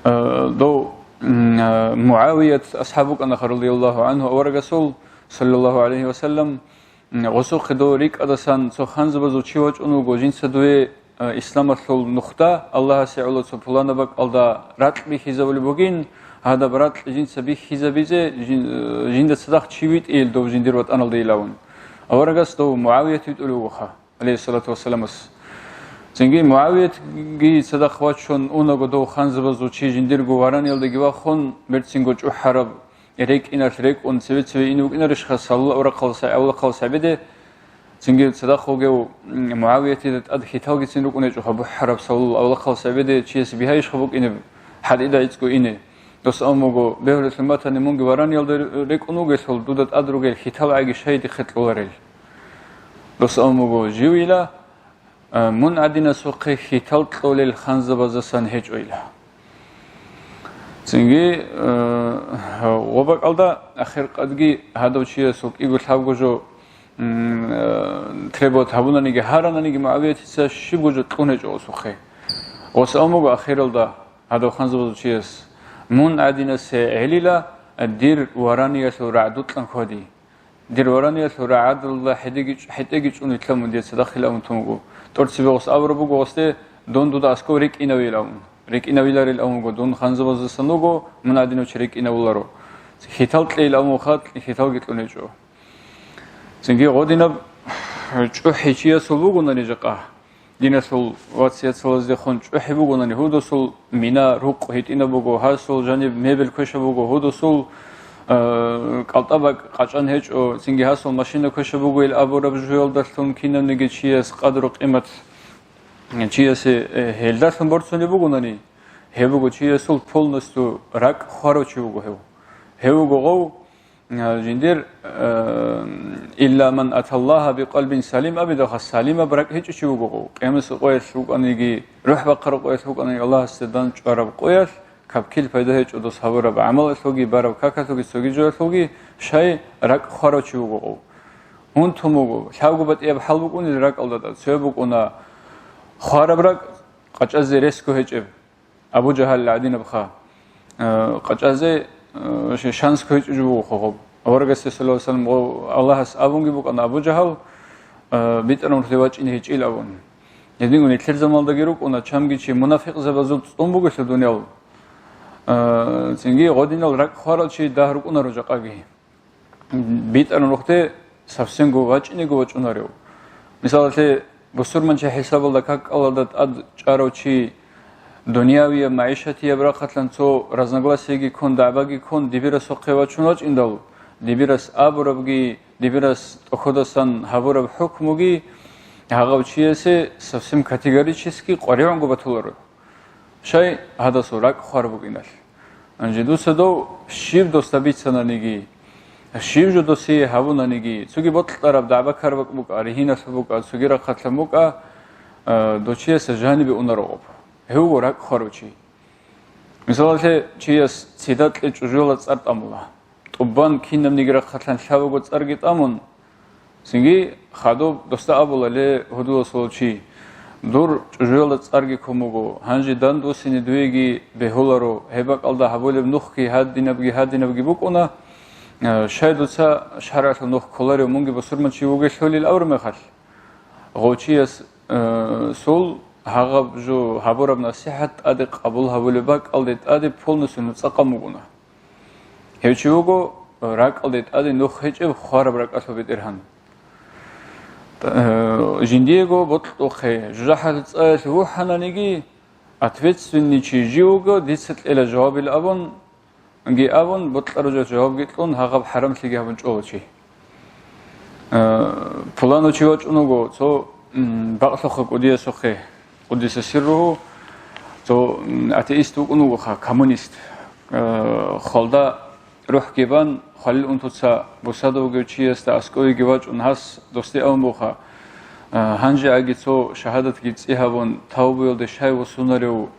Э, дов, м, э, МугӀавият асхӀаб вукӀана, радияллагьу гӀангьу, аварагасул, саллаллагьу гӀалайгьи ва саллам, Гъосухъе дов рикӀкӀадасан цо ханзабазул чи вачӀун вуго, жинца дуе, а, исламалъул нухда, Аллагьасе гӀоло цо пуланаб бакӀалда ракь бихьизабулеб бугин, гьадаб ракь жинца бихьизабизе, жин-, жинда цадахъ чи витӀейил дов жиндир ватӀаналдейилавун. Аварагас дов МугӀавият витӀулев вугоха, гӀалайгьиссалату вассаламас. Цинги МугӀавиятги цадахъ вачун унаго, дов ханзабазул чи жиндирго вараниялдаги вахун, берцинго чӀухӀараб рекӀиналъ рекӀун цеве-цеве ине вукӀинарищха, саллаллагьу авлахъалас гӀебеде. Цинги цадахъ вугев, м, МугӀавиятида тӀад хьиталгицин рукӀунечӀоха бухӀараб, саллаллагьу авлахъалас гӀебеде чияс бигьайищха букӀинеб хӀатӀида гӀицӀго ине? Дос абун буго, бегьулелъул батани, мунги вараниялда рекӀун вугелъул, дуда тӀад ругел хьитал гӀаги щай дихъе кьоларел? Дос абун буго, живила, А, мун гӀадинасухъе хьитал кьолел ханзабаздасан гьечӀойила. Цинги, э, гъо бакӀалда ахиркъадги гьадав чиясул кӀиго-лъабго жо, м, э, требовать гьабунаниги, гьарананиги, МугӀавиятица щибго жо кьун гьечӀо гъосухъе. Гъос абун буго ахиралда, гьадав ханзабазул чияс, мун гӀадинасе гӀелила, дир вараниялъул рагӀдукьан хьвади. Дир вараниялъул рагӀадалда хӀедеги-, хӀетӀеги чӀун вилълъа мун дица дагьилан унтун вуго. ТӀорцебе гъос абураб буго гъосде, дун дуда аскӀов рикӀкӀинавилан. РикӀкӀинавиларилан вуго, дун ханзабаздасан вуго, мун гӀадинав чи рикӀкӀинавуларо. Хитал кьейилан вуха, хиталги кьун гьечӀо. Цинги гъодинаб чӀухӀи чиясул бугонани жакъа. Диналъул вацияцалаздехун чӀухӀи бугонани, гьудусул мина, рукъ гьитӀинаб буго, гьасул жаниб мебел квешаб буго, гьудусул, э, кӀалтӀа бакӀ къачӀан гьечӀо, цинги гьасул машина квешаб буго ил абураб жуялдалъун кинавниги чияс къадру-къимат чиясе, э, гьелдалъун борцунеб бугонани, гьеб буго чиясул полностью ракӀ хварав чи вуго гьев. Гьев вуго гъов, А, жиндир, э, «Илла ман аталлагьа бикъалбин салим» абидалха, салимаб ракӀ гьечӀо чи вуго гъов. Къиямасеб къоялъ вукӀаниги, рухӀ бахъараб къоялъ вукӀаниги, Аллагьасде дандчӀвараб къоялъ, каб килпайда гьечӀо дос гьабураб гӀамалалъулги, бараб какалъулги, цоги жоялъулги, щай ракӀ хварав чи вуго гъов. Унтун вуго, лъабго батӀияб хӀал букӀунел ракӀалда тӀад, цояб букӀуна хвараб ракӀ, къачӀазе ресго гьечӀеб. Абу Жагьал гӀадинабха, э, къачӀазе, э, ш-, шанс кквечӀеб жо буго хъо гъоб. Аварагасде, саллаллагьу гӀалайгьи ва саллам, гъо-, Аллагьас абунги букӀана Абу Жагьал, э, битӀараб нухде вачӀине гьечӀил абун. Гьединго нилъер замалдаги рукӀуна, чамги чи мунафикъзабазул цӀун бугелъул дуниял, э, цинги гъодинал ракӀ хварал чи дагь рукӀунаро жакъаги. БитӀараб нухде совсемго вачӀинего вачӀунарев. Мисалалъе, бусурманчи хӀисабалда какалда тӀад чӀарав чи, дуниявияб, магӀишатияб рахъалъан цо разногласиеги ккун, дагӀбаги ккун, дибирасухъе вачун вачӀиндал, дибирас абурабги, дибирас тӀоходасан гьабураб хӀукмуги гьагъав чиясе совсем категорически къваригӀунго батуларо. Щай гьадасул ракӀ хвар букӀиналъ. Гьанже дуца дов щиб досда бицананиги, щиб жо досие гьабунаниги, цоги бокьараб дагӀба-карбакь букӀа, ригьиналъуб букӀа, цоги рахъалъан букӀа, а, дов чиясе жанибе унаро гъоб. Гьев вуго ракӀ хварав чи. Мисалалъе, чияс цидакье чӀужуяла цӀар тӀамула. ТӀубан кинабниги рахъалъан лъабаго цӀарги тӀамун, цинги хадуб досда абула: «Ле, гьудуласул чи, дур чӀужуялда цӀарги ккун буго, гьанже дандусине дуеги бегьуларо, гьеб бакӀалда гьабулеб нухги гьадинабги, гьадинабги букӀуна, э, щай дуца шаргӀалъул нух кколарев, мунги бусурманчи вугелъулил?» абураб мехалъ, гъов чияс, э, сул гьагъаб жо гьабураб насихӀат тӀаде къабул гьабулеб бакӀалде тӀаде полностью нуцӀа къан букӀуна. Гьев чи вуго ракӀалде тӀаде нух гьечӀеб хвараб ракӀалъул БетӀергьан. Э, жиндиего бокьухъе, жужахӀалъул цӀаялъ вухӀананиги, ответственный чи жив вуго, дица кьела жавабил абун, ги абун, бокьарав жоялъ жавабги кьун, гьагъаб хӀарамлъиги гьабун чӀола чи. Э, пуланав чи вачӀун вуго, цо, м, бакълъухъа кӀудиясухъе, къуддиса сирругьу, цо, м, атеист вукӀун вугоха, коммунист. Э, хвалда рухӀги бан, хвалил унтуца бусада вугев чиясда аскӀовеги вачӀун гьас досде абун буха, э, гьанже аги цо шагьадатги цӀи гьабун, тавбуялде щай вуссунарев,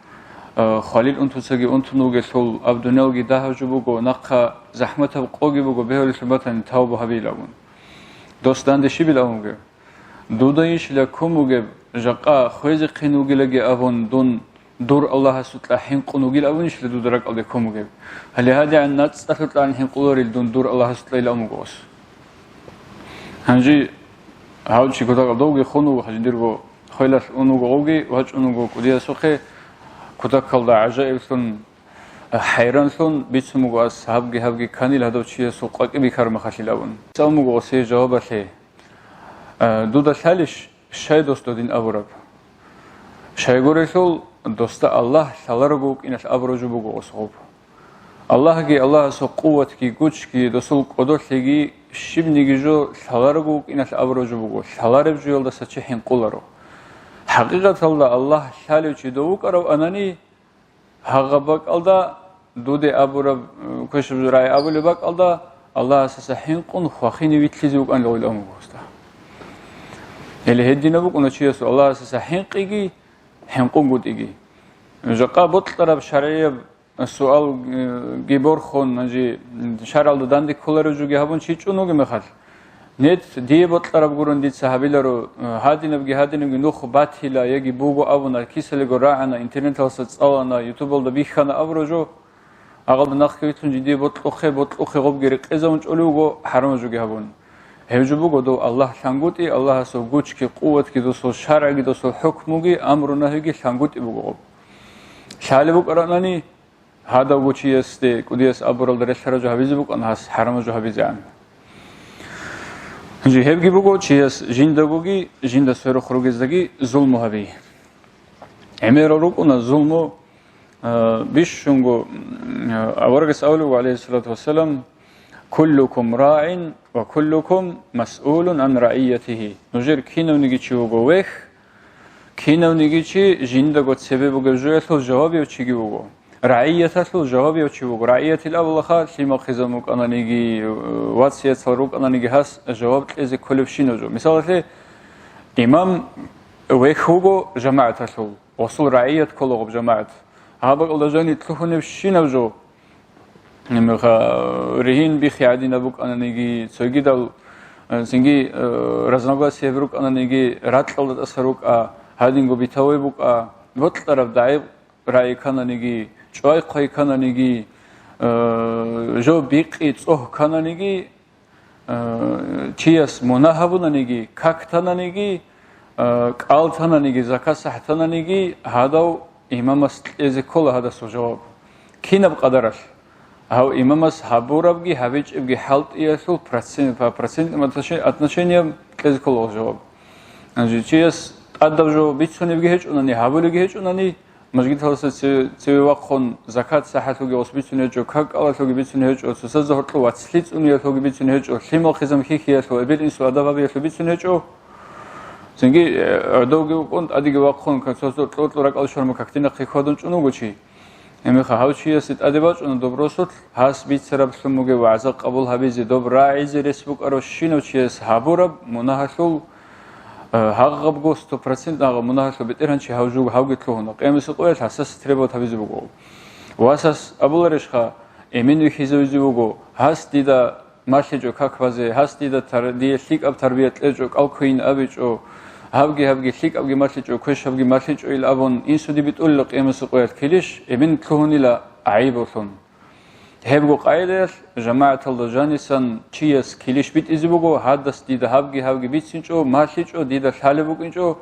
э, хвалил унтуцаги унтун вугелъул, аб дуниялги дагьав жо буго, нахъа захӀматаб къоги буго, бегьулелъул батани тавбу гьабейилавун. Дос данде щибил абун вугев? Дудайищила ккун бугеб, жакъа хвезехъин вугилаги абун, дун дур Аллагьасукьа хӀинкъун вугил абунищила дуда ракӀалде ккун бугеб? Гьале гьадигӀан нацӀцӀалъукьа хӀинкъуларил дун дур Аллагьасукьа ил абун вуго ас. Гьанже гьав чи кутакалда вуги хун вуго, гьанже дирго хвелалъ ун вуго вуги, вачӀун вуго кӀудиясухъе, кутакалда гӀажаиблъун, хӀайранлъун бицун буго ас, гьабги-гьабги кканил гьадав чиясул къвакӀи бихьараб мехалъил абун. Цо буго гъосие жавабалъе: «Э, дуда лъалищ, щай дос додин абураб?» Щайгурелъул, досда Аллагь лъаларого вукӀиналъ абураб жо буго гъос гъоб. Аллагьги, Аллагьасул къуватги, гучги, досул кӀодолъиги, щибниги жо лъаларого вукӀиналъ абураб жо буго, лъалареб жоялдаса чи хӀинкъуларо. ХӀакъикъаталда Аллагь лъалев чи дов вукӀарав анани, гьагъаб бакӀалда дуде абураб, э, квешаб жо рагӀи абулеб бакӀалда, Аллагьасаса хӀинкъун хвахине витлъизе вукӀанила гъойл амугоста. Гьеле гьединаб букӀуна чиясул Аллагьасаса хӀинкъиги, хӀинкъунгутӀиги. Жакъа бокьараб шаргӀияб суал, э, ги борхун, гьанже шаргӀалда данде кколарев жоги гьабун чи чӀун вугеб мехалъ, нет, дие бокьараб гурун дица гьабиларо, э, гьадинабги, гьадинабги нух батила, яги буго абуна, кисалего рагӀана, интернеталдаса цӀалана, ютубалда бихьана абураб жо, Агъалда нахъги вилълъун жидее бокьухъе, бокьухъе гъобги рекъезавун чӀолев вуго, хӀарамаб жоги гьабун. Гьев жо буго дов Аллагь лъангутӀи, Аллагьасул гучги, къуватги, досул шаргӀги, досул хӀукмуги, амру-нагьиги лъангутӀи буго гъоб. Лъалеб букӀаранани, гьадавго чиясде кӀудияс абуралда релълъараб жо гьабизе букӀана гьас, хӀарамаб жо гьабизегӀан. Гьебги буго чияс жиндагоги, жинда сверухъ ругездаги зулму гьаби. ГӀемерал рукӀуна зулму, а, бищунго, м, аварагас абулеб, гӀалайгьиссалату вассалам: «Куллукум раин ва куллукум масъулун ан раиятихи». Нужер кинавниги чи вуго вехь, кинавниги чи жиндаго цебе бугеб жоялъул жавабияв чиги вуго. РагӀияталъул жавабияв чи вуго. РагӀиятил абулаха, лъимал-хъизан букӀананиги, вацияцал рукӀананиги гьас жаваб кьезе кколебщинав жо. Мисалалъе, имам вехь вуго жамагӀаталъул, гъосул рагӀият ккола гъоб жамагӀат. Гьаб бакӀалда жаниб лъугьунебщинав жо, гьебмехалъ ригьин биххи гӀадинаб букӀананиги, цогидал, э, цинги, э, разногласияб рукӀананиги, ракьалда тӀаса рукӀа, гьадинго битавай букӀа, бокьараб дагӀи рагӀи ккананиги, чӀвай-хъвай ккананиги, э, жо бикъи цӀогь ккананиги, э, чияс мунагь гьабунаниги, как тананиги, э, кӀал тананиги, закат-сахӀ тананиги, гьадав имамас кьезе ккола гьадасул жаваб. Кинаб къадаралъ? Гьав имамас гьабурабги гьабичӀебги хӀалтӀиялъул процент, по процентным отноше-, отношениям кьезе ккола гьев жаваб. Значит, чияс тӀадаб жо бицунебги гьечӀунани, гьабулебги гьечӀунани, мажгиталдаса цеве, цеве вахъун, закат-сахӀалъулги гъос бицун гьечӀо, как-кӀалалъулги бицун гьечӀо, цоцазда гьоркьов вацлъи цӀуниялъулги бицун гьечӀо, лъимал-хъизан хьихьиялъул, эбел-инсул адаб гьабиялъул бицун гьечӀо. Цинги, э, гӀодовги вукӀун, тӀадеги вахъун, цо-, цо-, кьо-кьо ракӀалде щвараб мехалъ какде нахъе хьвадун чӀун вуго чи. Гьебмехалъ гьав чиясе тӀаде бачӀуна доб росулъ, гьас бицараблъун бугеб вагӀза къабул гьабизе, доб рагӀизе рес букӀаравщинав чияс гьабураб мунагьалъул, э, гьагъабго сто процент гьагъаб мунагьалъул бетӀергьанчи гьав жуго, гьавги лъугьуна. Къиямасеб къоялъ гьасасе требовать гьабизе буго. Васас абуларищха, эмен вихьизавизе вуго, гьас дида малъичӀо как базе, гьас дида тар-, дие лъикӀаб тарбия кьечӀо, кӀал кквейин абичӀо, гьабги-гьабги лъикӀабги малъичӀо, квешабги малъичӀо ил абун, инсуде битӀулила къиямасеб къоялъ килищ, эмен лъугьунила гӀайибалъун. Гьебго къагӀидаялъ, жамагӀаталда жанисан чияс килищ битӀизе буго, гьадас дида гьабги-гьабги бицинчӀо, малъичӀо, дида лъалеб букӀинчӀо,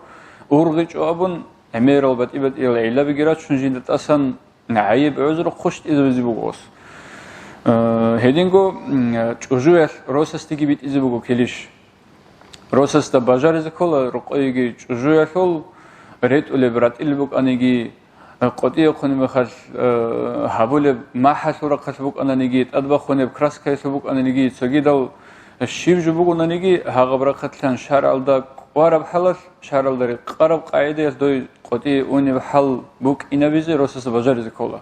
ургъичӀо абун, гӀемерал батӀи-батӀиял гӀиллабиги рачун жинда тӀасан, гӀайиб-гӀузру хъущтӀизабизе буго гъос. Э, гьединго, м, чӀужуялъ росасдеги битӀизе буго килищ. Росасда бажаризе ккола рокъойги чӀужуялъул, ретӀулеб ратӀил букӀаниги, э, къотӀиялъ хъунеб мехалъ, э, гьабулеб махӀалъул рахъалъ букӀананиги, тӀадбахунеб краскаялъул букӀананиги, цогидал щиб жо бугонаниги, гьагъаб рахъалъан шаргӀалда кӀвараб хӀалалъ, шаргӀалда рекъараб къагӀидаялъ дой къотӀи унеб хӀал букӀинабизе росаса бажаризе ккола.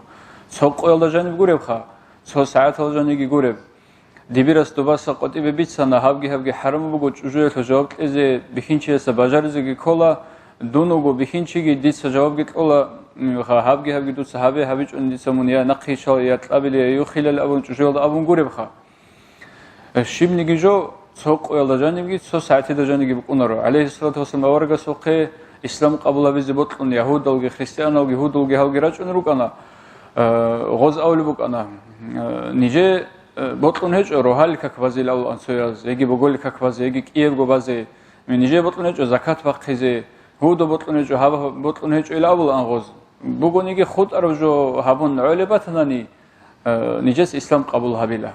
Цо къоялда жаниб гуребха, цо сагӀаталда жаниги гуреб. Дибирас добаса къотӀибе бицана, гьабги-гьабги хӀарам буго чӀужуялъул жаваб кьезе, бихьинчиясда бажаризеги ккола, дун вуго бихьинчиги, дица жавабги кьола, м, гьабги-гьабги дуца гьабе, гьабичӀони дица мун я нахъе йиччала, я кьабиле, я юхилали абун чӀужуялда абун гуребха. Щибниги жо цо къоялда жанибги, цо сагӀатида жаниги букӀунаро. ГӀалайгьиссалату вассалам аварагасухъе ислам къабул гьабизе бокьун ягьудалги, христианалги, гьудулги гьалги рачӀун рукӀана, э, гъоз авли букӀана, э, нижее, э, бокьун гьечӀо рогьалил как базейилан цояз, яги боголил как базе, яги кӀиябго базе, нижее бокьун гьечӀо закат бахъизе, гьуда бокьун гьечӀо, гьаб бокьун гьечӀо ил абулаан гъоз. Бугониги хутӀараб жо гьабун гӀолеб батанани, э, нижес ислам къабул гьабила.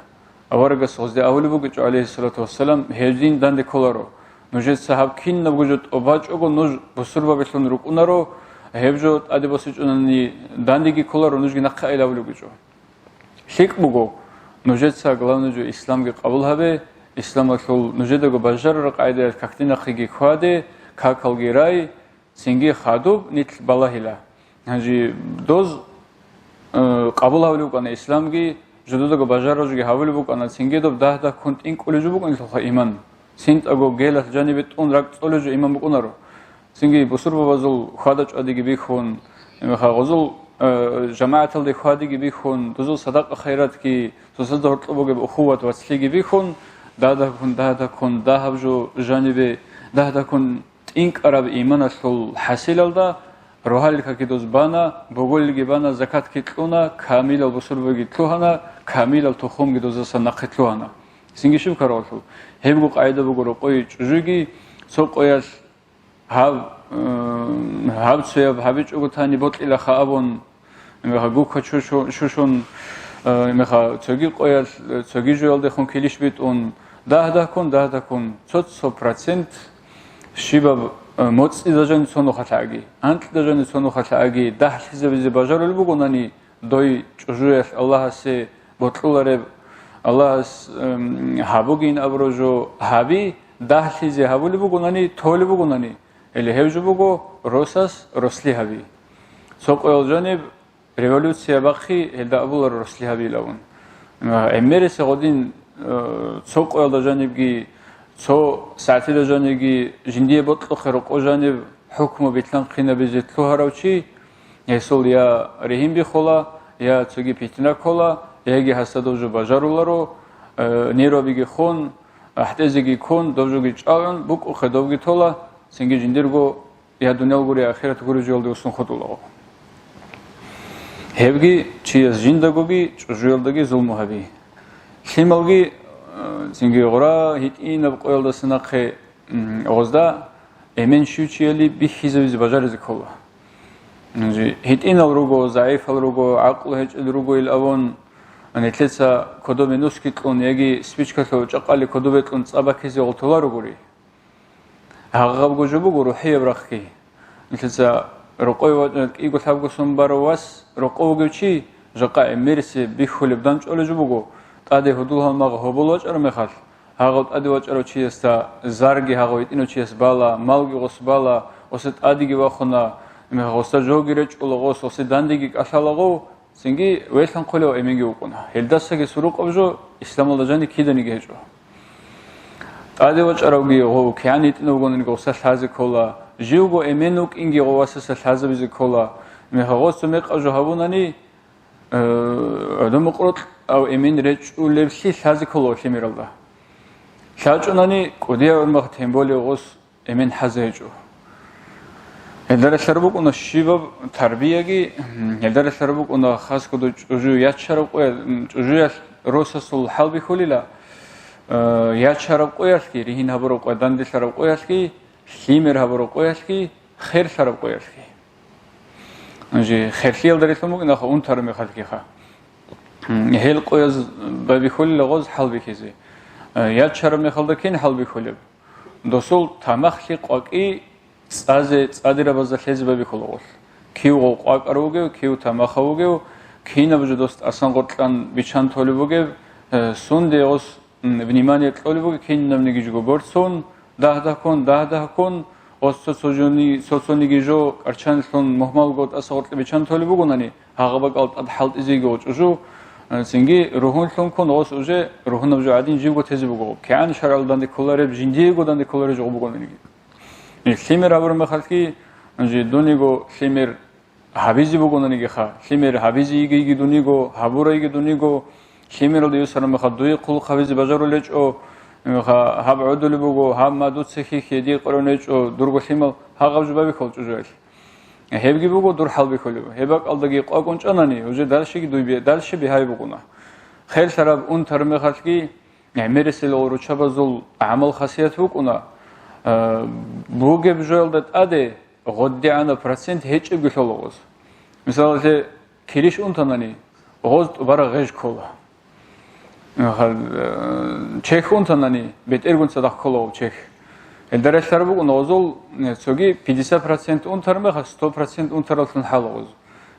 Аварагас гъозде абулеб бугечӀо, гӀалайгьиссалату вассалам, гьедин данде кколаро. Нужеца гьаб кинабго жо тӀобачӀого нуж бусурбабилъун рукӀунаро, гьеб жо тӀаде босичӀунани дандеги кколаро нужги нахъе айилан абулеб бугечӀо. ЛъикӀ буго, нужеца главный жо исламги къабул гьабе, исламалъул нужедаго бажарараб къагӀидаялъ какде нахъеги хьваде, какалги рай, цинги хадуб нилъ балагьила. Гьанже доз, э, къабул гьавулев вукӀана исламги, жододаго бажарараб жоги гьавулеб букӀана, цинги доб дагь-дагьккун тӀинкӀулеб жо букӀунелъулха иман. ЦинтӀаго гелалъ жанибе тӀун ракӀ цӀолеб жо иман букӀунаро. Цинги бусурбабазул хьвада-чӀвадиги бихьун, гъозул, э, жамагӀаталде хьвадиги бихьун, дозул садакъа-хайратги, цоцазда гьоркьоб бугеб ухуват-вацлъиги бихьун, дагь-дагьккун, дагь-дагьккун дагьаб жо жанибе, дагь-дагьккун тӀинкӀараб иманалъул хӀасилалда Рогьалил какги доз бана, боголилги бана, закатги кьуна, камилал бусурбабиги лъугьана, камилал тухумги дозасан нахъе лъугьана. Цинги щиб ккаралъул? Гьебго къагӀида буго рокъой чӀужуги, цо къоялъ гьаб, э, гьаб цояб гьабичӀого тани бокьилаха абун, гукка чу-, чу-, чушун, э, цоги къоялъ, цоги жоялдехун килищ битӀун, дагь-дагьккун, дагь-дагьккун, цо-цо процент щибаб, э, моцӀида жаниб цо нухалъ гӀаги, анкьида жаниб цо нухалъ гӀаги дагьлъизабизе бажарулеб бугонани, дой чӀужуялъ Аллагьасе бокьулареб, Аллагьас, эм, гьабугин абураб жо гьаби, дагьлъизе гьабулеб бугонани, толеб бугонани, или гьев жо буго, росас росли гьаби. Цо къоял жаниб революция бахъи, гьелда абуларо росли гьабилавун. Э, гӀемерисеб гъодин, э, цо къоялда жанибги, цо сагӀатида жанибги жиндие бокьухъе рокъо жаниб хӀукму билълъанхъинабизе лъугьарав чи, гьесул я ригьин бихула, я цоги питна ккола, яги гьасда дов жо бажаруларо, э, нервабиги хун, ахӀдезеги ккун, дов жоги чӀалгӀун, букӀухъе довги тола, цинги жиндирго я дуниял гури, ахират гури жоялде усун хутӀулаго. Гьебги чияс жиндагоги чӀужуялдаги зулму гьаби. Лъималги, э, цинги гъура гьитӀинаб къоялдаса нахъе, м, гъозда эмен щив чияли бихьизабизе бажаризе ккола. Гьанже гьитӀинал руго, загӀипал руго, гӀакълу гьечӀел руго ил авун, нилъеца кодобе нусги кьун яги спичкалъул чӀакъали кодобе кьун цӀа бакизе гъолтуларо гури. Гьагъабго жо буго рухӀияб рахъги. Нилъеца рокъове вачӀарав кӀиго-лъабго сон барав вас рокъов вугев чи, жакъа гӀемерисеб бихьулеб данчӀолеб жо буго, тӀаде гьудул-гьалмагъ гьобол вачӀараб мехалъ, гьагъав тӀаде вачӀарав чиясда зарги гьагъав гьитӀинав чияс бала, малги гъос бала, гъосе тӀадеги вахуна, гъоса жоги речӀчӀула гъос, гъосе дандеги кӀалъала гъов, цинги велъанхъулев эменги вукӀуна. Гьелдасаги сурукъаб жо исламалда жаниб киданиги гьечӀо. ТӀаде вачӀаравги гъов кигӀан гьитӀинав вугониги гъоса лъазе ккола, живго эмен вукӀинги гъов васаса лъазабизе ккола, меха гъосда мекъаб жо гьабунани, э, гӀодомукърукьав эмен речӀчӀулеблъи лъазе ккола лъимералда. ЛъачӀунани кӀудияв гӀумах, тем более гъос эмен хӀазе гьечӀо. Гьелда релълъараб букӀуна щибаб тарбияги, гьелда релълъараб букӀуна хасго дой чӀужу ячараб къоя-, чӀужуялъ росасул хӀалбихьулила, э, ячараб къоялъги, ригьин гьабураб къоя, данделъараб къоялъги, лъимер гьабураб къоялъги, херлъараб къоялъги. Гьанже херлъиялда релълъун букӀинаха унтараб мехалъгиха. Гьел къояз бабихьулила гъоз хӀалбихьизе. Э, ячараб мехалда кин хӀалбихьулеб? Досул тамахлъи къвакӀи цӀазе, цӀадирабазда лъезе бабихьула гъолъ. Кив гъов къвакӀар вугев, кив тамахав вугев, кинаб жо дос тӀасан гъоркьан бичан толеб бугеб, э, сунде гъос, м, внимание кьолеб бугеб, кинабниги жого борцун, дагь-дагьккун, дагь-дагьккун, гъос цо-цо жони-, цо-цониги жо, кӀарчанлъун, мухьмалго тӀаса гъоркье бичан толеб бугонани, гьагъа бакӀал тӀад хӀалтӀизеги гъо чӀужу, э, цинги ругьунлъун ккун, гъос уже ругьунаб жо гӀадин живго тезе буго. КигӀан шаргӀалда данде кколареб, жиндиего данде кколареб жо бугониги. Э, лъимер гьабураб мехалъги, гьанже дуниго лъимер гьабизе бугонанигиха, лъимер гьабизе йигейги дуниго, гьабурайги дуниго, лъимералда йосараб мехалъ дуе хъулухъ гьабизе бажарулечӀо, э, ха-, гьаб гӀодулеб буго, гьаб ма дуца хьихье, дие къваригӀун гьечӀо, дурго лъимал, гьагъаб жо бабихьула чӀужуялъ. Гьебги буго дур хӀалбихьулеб. Гьеб бакӀалдаги къвакӀун чӀанани, уже дальшеги дуй бе-, дальше бигьаби букӀуна. Херлъараб унтараб мехалъги, гӀемерисел руччабазул гӀамал-хасият букӀуна, а, бугеб жоялда тӀаде гъоддигӀанаб процент гьечӀебги лъола гъоз. Мисалалъе, килищ унтанани, гъоз тӀубараб гъеж ккола. Гьал, э, чехь унтанани, бетӀергун цадахъ ккола гъов чехь. Гьелда релълъараб букӀуна гъозул, э, цоги пятьдесят процент унтараб мехалъ, сто процент унтараллъун хӀала гъоз.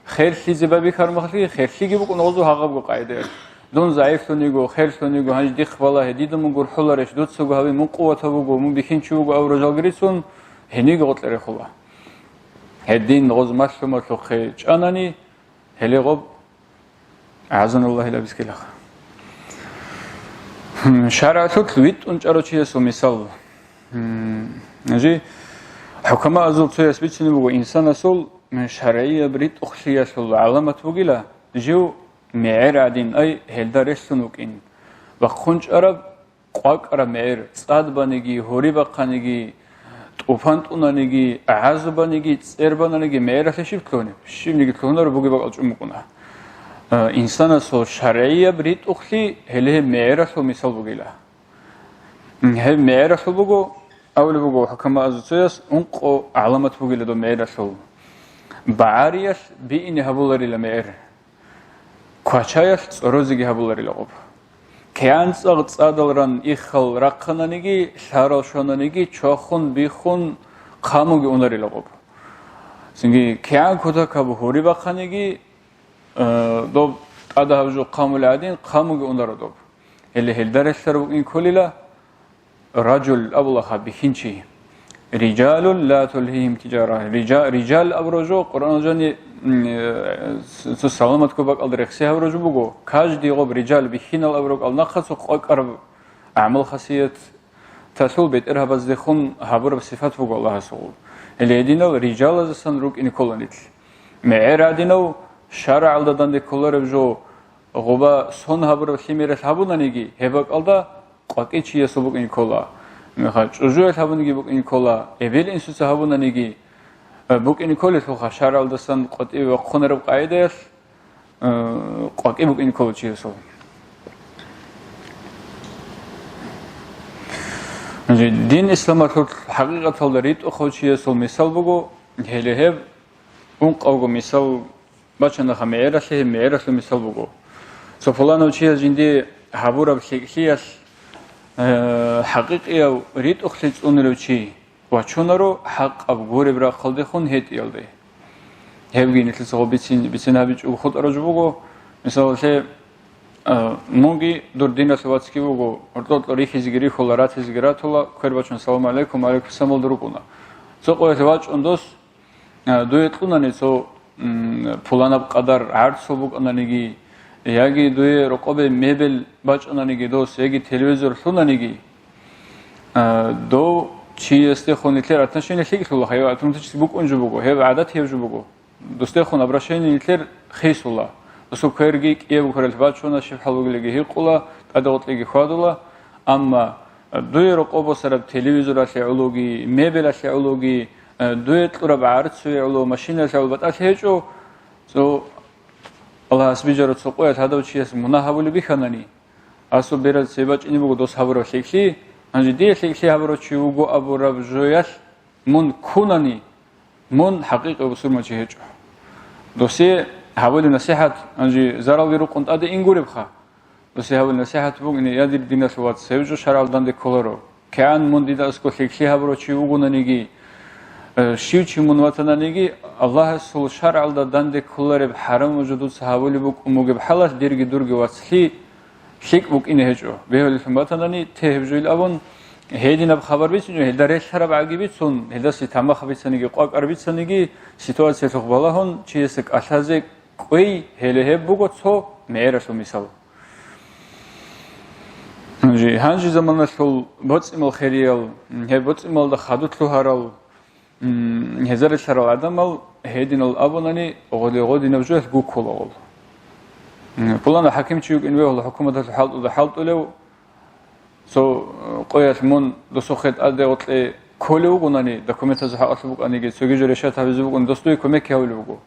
Херлъизе бабихьараб мехалъги, херлъиги букӀуна гъозул гьагъабго къагӀидаялъ. Дун загӀиплъун йиго, херлъун йиго, гьанже дихъ балагье, дида мун гурхӀуларищ, дуцаго гьабе, мун къуватав вуго, мун бихьинчи вуго абураб жалги рицун, гьенивги гъоркье рехула. Гьедин гъоз малъу-малъухъе чӀанани, гьеле гъоб, гӀазаналлагьу ва ияякум. Гьм, шаргӀалъулъ витӀун чӀарав чиясул мисал. Гьанже хӀукамаазул цояс бицине буго, инсанасул шаргӀияб ритӀухълъиялъул гӀаламат бугила, жив мегӀер гӀадин, ай, гьелда релълъун вукӀин. Бахъун чӀараб къвакӀараб мегӀер, цӀад баниги, гьури бахъаниги, тӀупан тӀунаниги, гӀазабаниги, цӀербананиги мегӀералъе щиб лъугьунеб? Щибниги лъугьунаро бугеб бакӀал чӀун букӀуна. Э, инсанасул шаргӀияб ритӀухълъи гьеле гьеб мегӀералъул мисал бугила. Гьеб мегӀералъул буго, абулеб буго хӀукамаазул цояс, ункъо гӀаламат бугила доб мегӀералъул. БагӀариялъ биине гьабуларила мегӀер. Квачаялъ цӀорозеги гьабуларила гъоб. КигӀан цӀакъ цӀадал ран иххал рахъананиги, лъарал щвананиги, чвахун, биххун, хъамуги унарила гъоб. Цинги кигӀан кутакаб гьури бахъаниги, э, доб тӀадаб жо хъамулев гӀадин, хъамуги унаро доб. Гьеле гьелда релълъараб букӀин кколила, ражул абулаха бихьинчи. Рижалун ла тулгьигьим тижара. Рижа-, рижал абураб жо Къуръан жани, м, э, с-, цо саламатго бакӀалда рехси гьабураб жо буго. Каждый гъоб рижал бихьинал абураб кӀал нахъа цо къвакӀараб гӀамал-хасияталъул бетӀергьабаздехун гьабураб сифат буго Аллагьасул. Гьеле гьединал рижалаздасан рукӀине ккола нилъ. МегӀер гӀадинав шаргӀалда данде кколареб жо, гъоба сон гьабураб лъимералъ гьабунаниги, гьеб бакӀалда къвакӀи чиясул букӀине ккола. Меха чӀужуялъ гьабуниги букӀине ккола, эбел-инсуца гьабунаниги, э, букӀине кколелъулха шаргӀалдасан къватӀиве вахъунараб къагӀидаялъ, э, къвакӀи букӀине ккола чиясул. Дин исламалъул хӀакъикъаталда ритӀухъав чиясул мисал буго, гьеле гьеб ункъавго мисал бачанаха мегӀералъе, гьеб мегӀералъул мисал буго. Цо пуланав чияс жинди гьабураб лъикӀлъиялъ, э, хӀакъикъияв ритӀухълъи цӀунарев чи вачунаро хӀакъаб гуреб рахъалдехун гьетӀиялде. Гьебги нилъеца гъоб бицин, бицин гьабичӀого хутӀарав жо буго. Мисалалъе, э, мунги дур диналъул вацги вуго, гьоркьор-кьор рихьизеги рихьула, ратизеги ратула, квер бачун, «Саламу гӀалайкум», «Ва гӀалайкум салам», алда рукӀуна. Цо къоялъ вачӀун дос, А, дуе кьунани цо, м, пуланаб къадар гӀарцул букӀананиги, яги дуе рокъобе мебел бачӀананиги дос, яги телевизор лъунаниги, а, дов чиясдехун нилъер отношение лъикӀлъула, гьеб автоматически букӀун жо буго, гьеб гӀадат гьев жо буго. Досдехун обращение нилъер хисула. Досул кверги кӀияб квералъ бачуна, щиб хӀал бугелиги гьикъула, тӀаде гъоркьеги хьвадула, амма дуе рокъоб босараб телевизоралъе гӀологи, мебелалъе гӀологи, э, дуе кьураб гӀарцуе гӀоло, машиналъе гӀоло батӀалъи гьечӀо, цо Аллагьас бижараб цо къоялъ гьадав чияс мунагь гьабулеб бихьанани, асул бераз цебе бачӀине буго дос гьабураб лъикӀлъи, гьанже дие лъикӀлъи гьабурав чи вуго абураб жоялъ мун ккунани, мун хӀакъикъи бусурманчи гьечӀо. Досие гьабулеб насихӀат, гьанже заралги рукъун тӀаде ингуребха. Досие гьабулеб насихӀат бугин, я дир диналъул вац, гьев жо шаргӀалда данде кколаро. КигӀан мун дида аскӀов лъикӀлъи гьабурав чи вугонаниги, э, щив чи мун ватананиги, Аллагьасул шаргӀалда данде кколареб хӀарамаб жо дуца гьабулеб букӀун бугеб хӀалалъ дирги дурги вацлъи лъикӀ букӀине гьечӀо. Бегьулелъун батанани, те гьеб жойил абун, гьединаб хабар бицинчӀо, гьелда релълъараб гӀаги бицун, гьелдаса тамахаб бицаниги, къвакӀар бицаниги, ситуациялъухъ балагьун, чиясе кӀалъазе кӀвей, гьеле гьеб буго цо мегӀералъул мисал. Гьанже, гьанже заманалъул боцӀимал хериял, гьеб боцӀималда хадур лъугьарал, м, гьезарилъарал гӀадамал гьединал абунани, гъоди-гъодинаб жоялъ гуккула гъол. М, пуланав хӀакимчи вукӀин вегьула хӀукуматалъул хӀалтӀуда хӀалтӀулев, цо, э, къоялъ мун досухъе тӀаде гъоркье кколев вугонани, документазул хӀакъалъулъ букӀаниги, цоги жо решать гьабизе букӀун, дос дуе кумекги гьавулев вуго.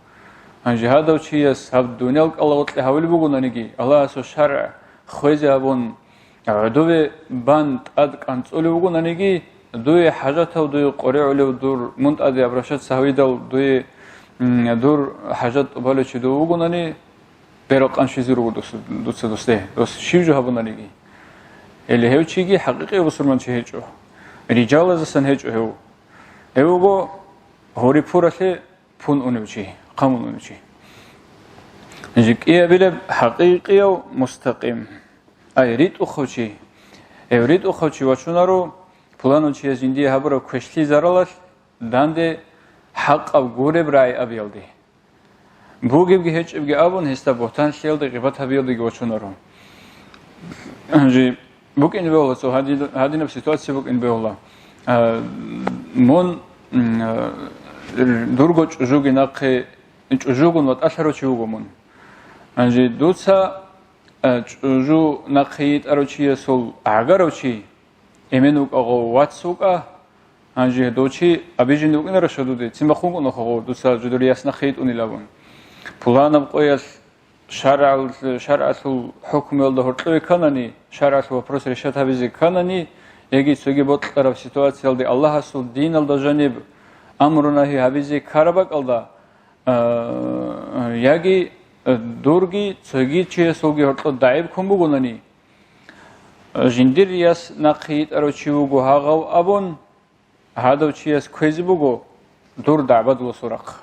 Гьанже гьадав чияс гьаб дуниял кӀал гъоркье гьавулеб бугонаниги, Аллагьасул шаргӀ хвезе гьабун, гӀодове бан тӀад кӀанцӀулев вугонаниги, дуе хӀажатав, дуе къваригӀулев дур, мун тӀаде обращаться гьавидал, дуе, м, дур хӀажат тӀубалев чи дов вугонани, берал къанщизе руго дос, дуца досде, дос щив жо гьабунаниги. Гьеле гьев чиги хӀакъикъи бусурманчи гьечӀо. Рижалазасан гьечӀо гьев. Гьев вуго гьури пуралъе пун унев чи, хъамун унев чи. ЖикӀиябилеб хӀакъикъияв мустакъим. Ай, ритӀухъав чи. Гьев ритӀухъав чи вачунаро, пуланав чияс жиндие гьабураб квешлъи заралалъ данде хӀакъаб гуреб рагӀи абиялде. Бугебги гьечӀебги абун, гьесда бугьтан лъиялде, гъибат гьабиялдеги вачунаро. Гьанже букӀин бегьула, цо гьади-, гьадинаб ситуация букӀин бегьула. А, мун, м, а, дурго чӀужуги нахъе, чӀужугун ватӀалъарав чи вуго мун. Гьанже дуца, а, чӀужу нахъе йитӀарав чиясул гӀагарав чи, эмен вукӀа гъов вац вукӀа, Гьанже дов чи обиженный вукӀинарищ дуде, цин бахъун кӀуна хъо, дуца жидер яс нахъе йитӀунилан абун. Пуланаб къоялъ шаргӀал-, шаргӀалъул хӀукмуялда гьоркьове кканани, шаргӀалъул вопрос решать гьабизе кканани, яги цоги бокьараб ситуациялде Аллагьасул диналда жаниб амру-нагьи гьабизе ккараб бакӀалда, а, яги, а, дурги цоги чиясулги гьоркьоб дагӀиб ккун бугонани, жиндир яс нахъе йитӀарав чи вуго гьагъав абун, гьадав чияс кквезе буго дур дагӀбадуласул рахъ.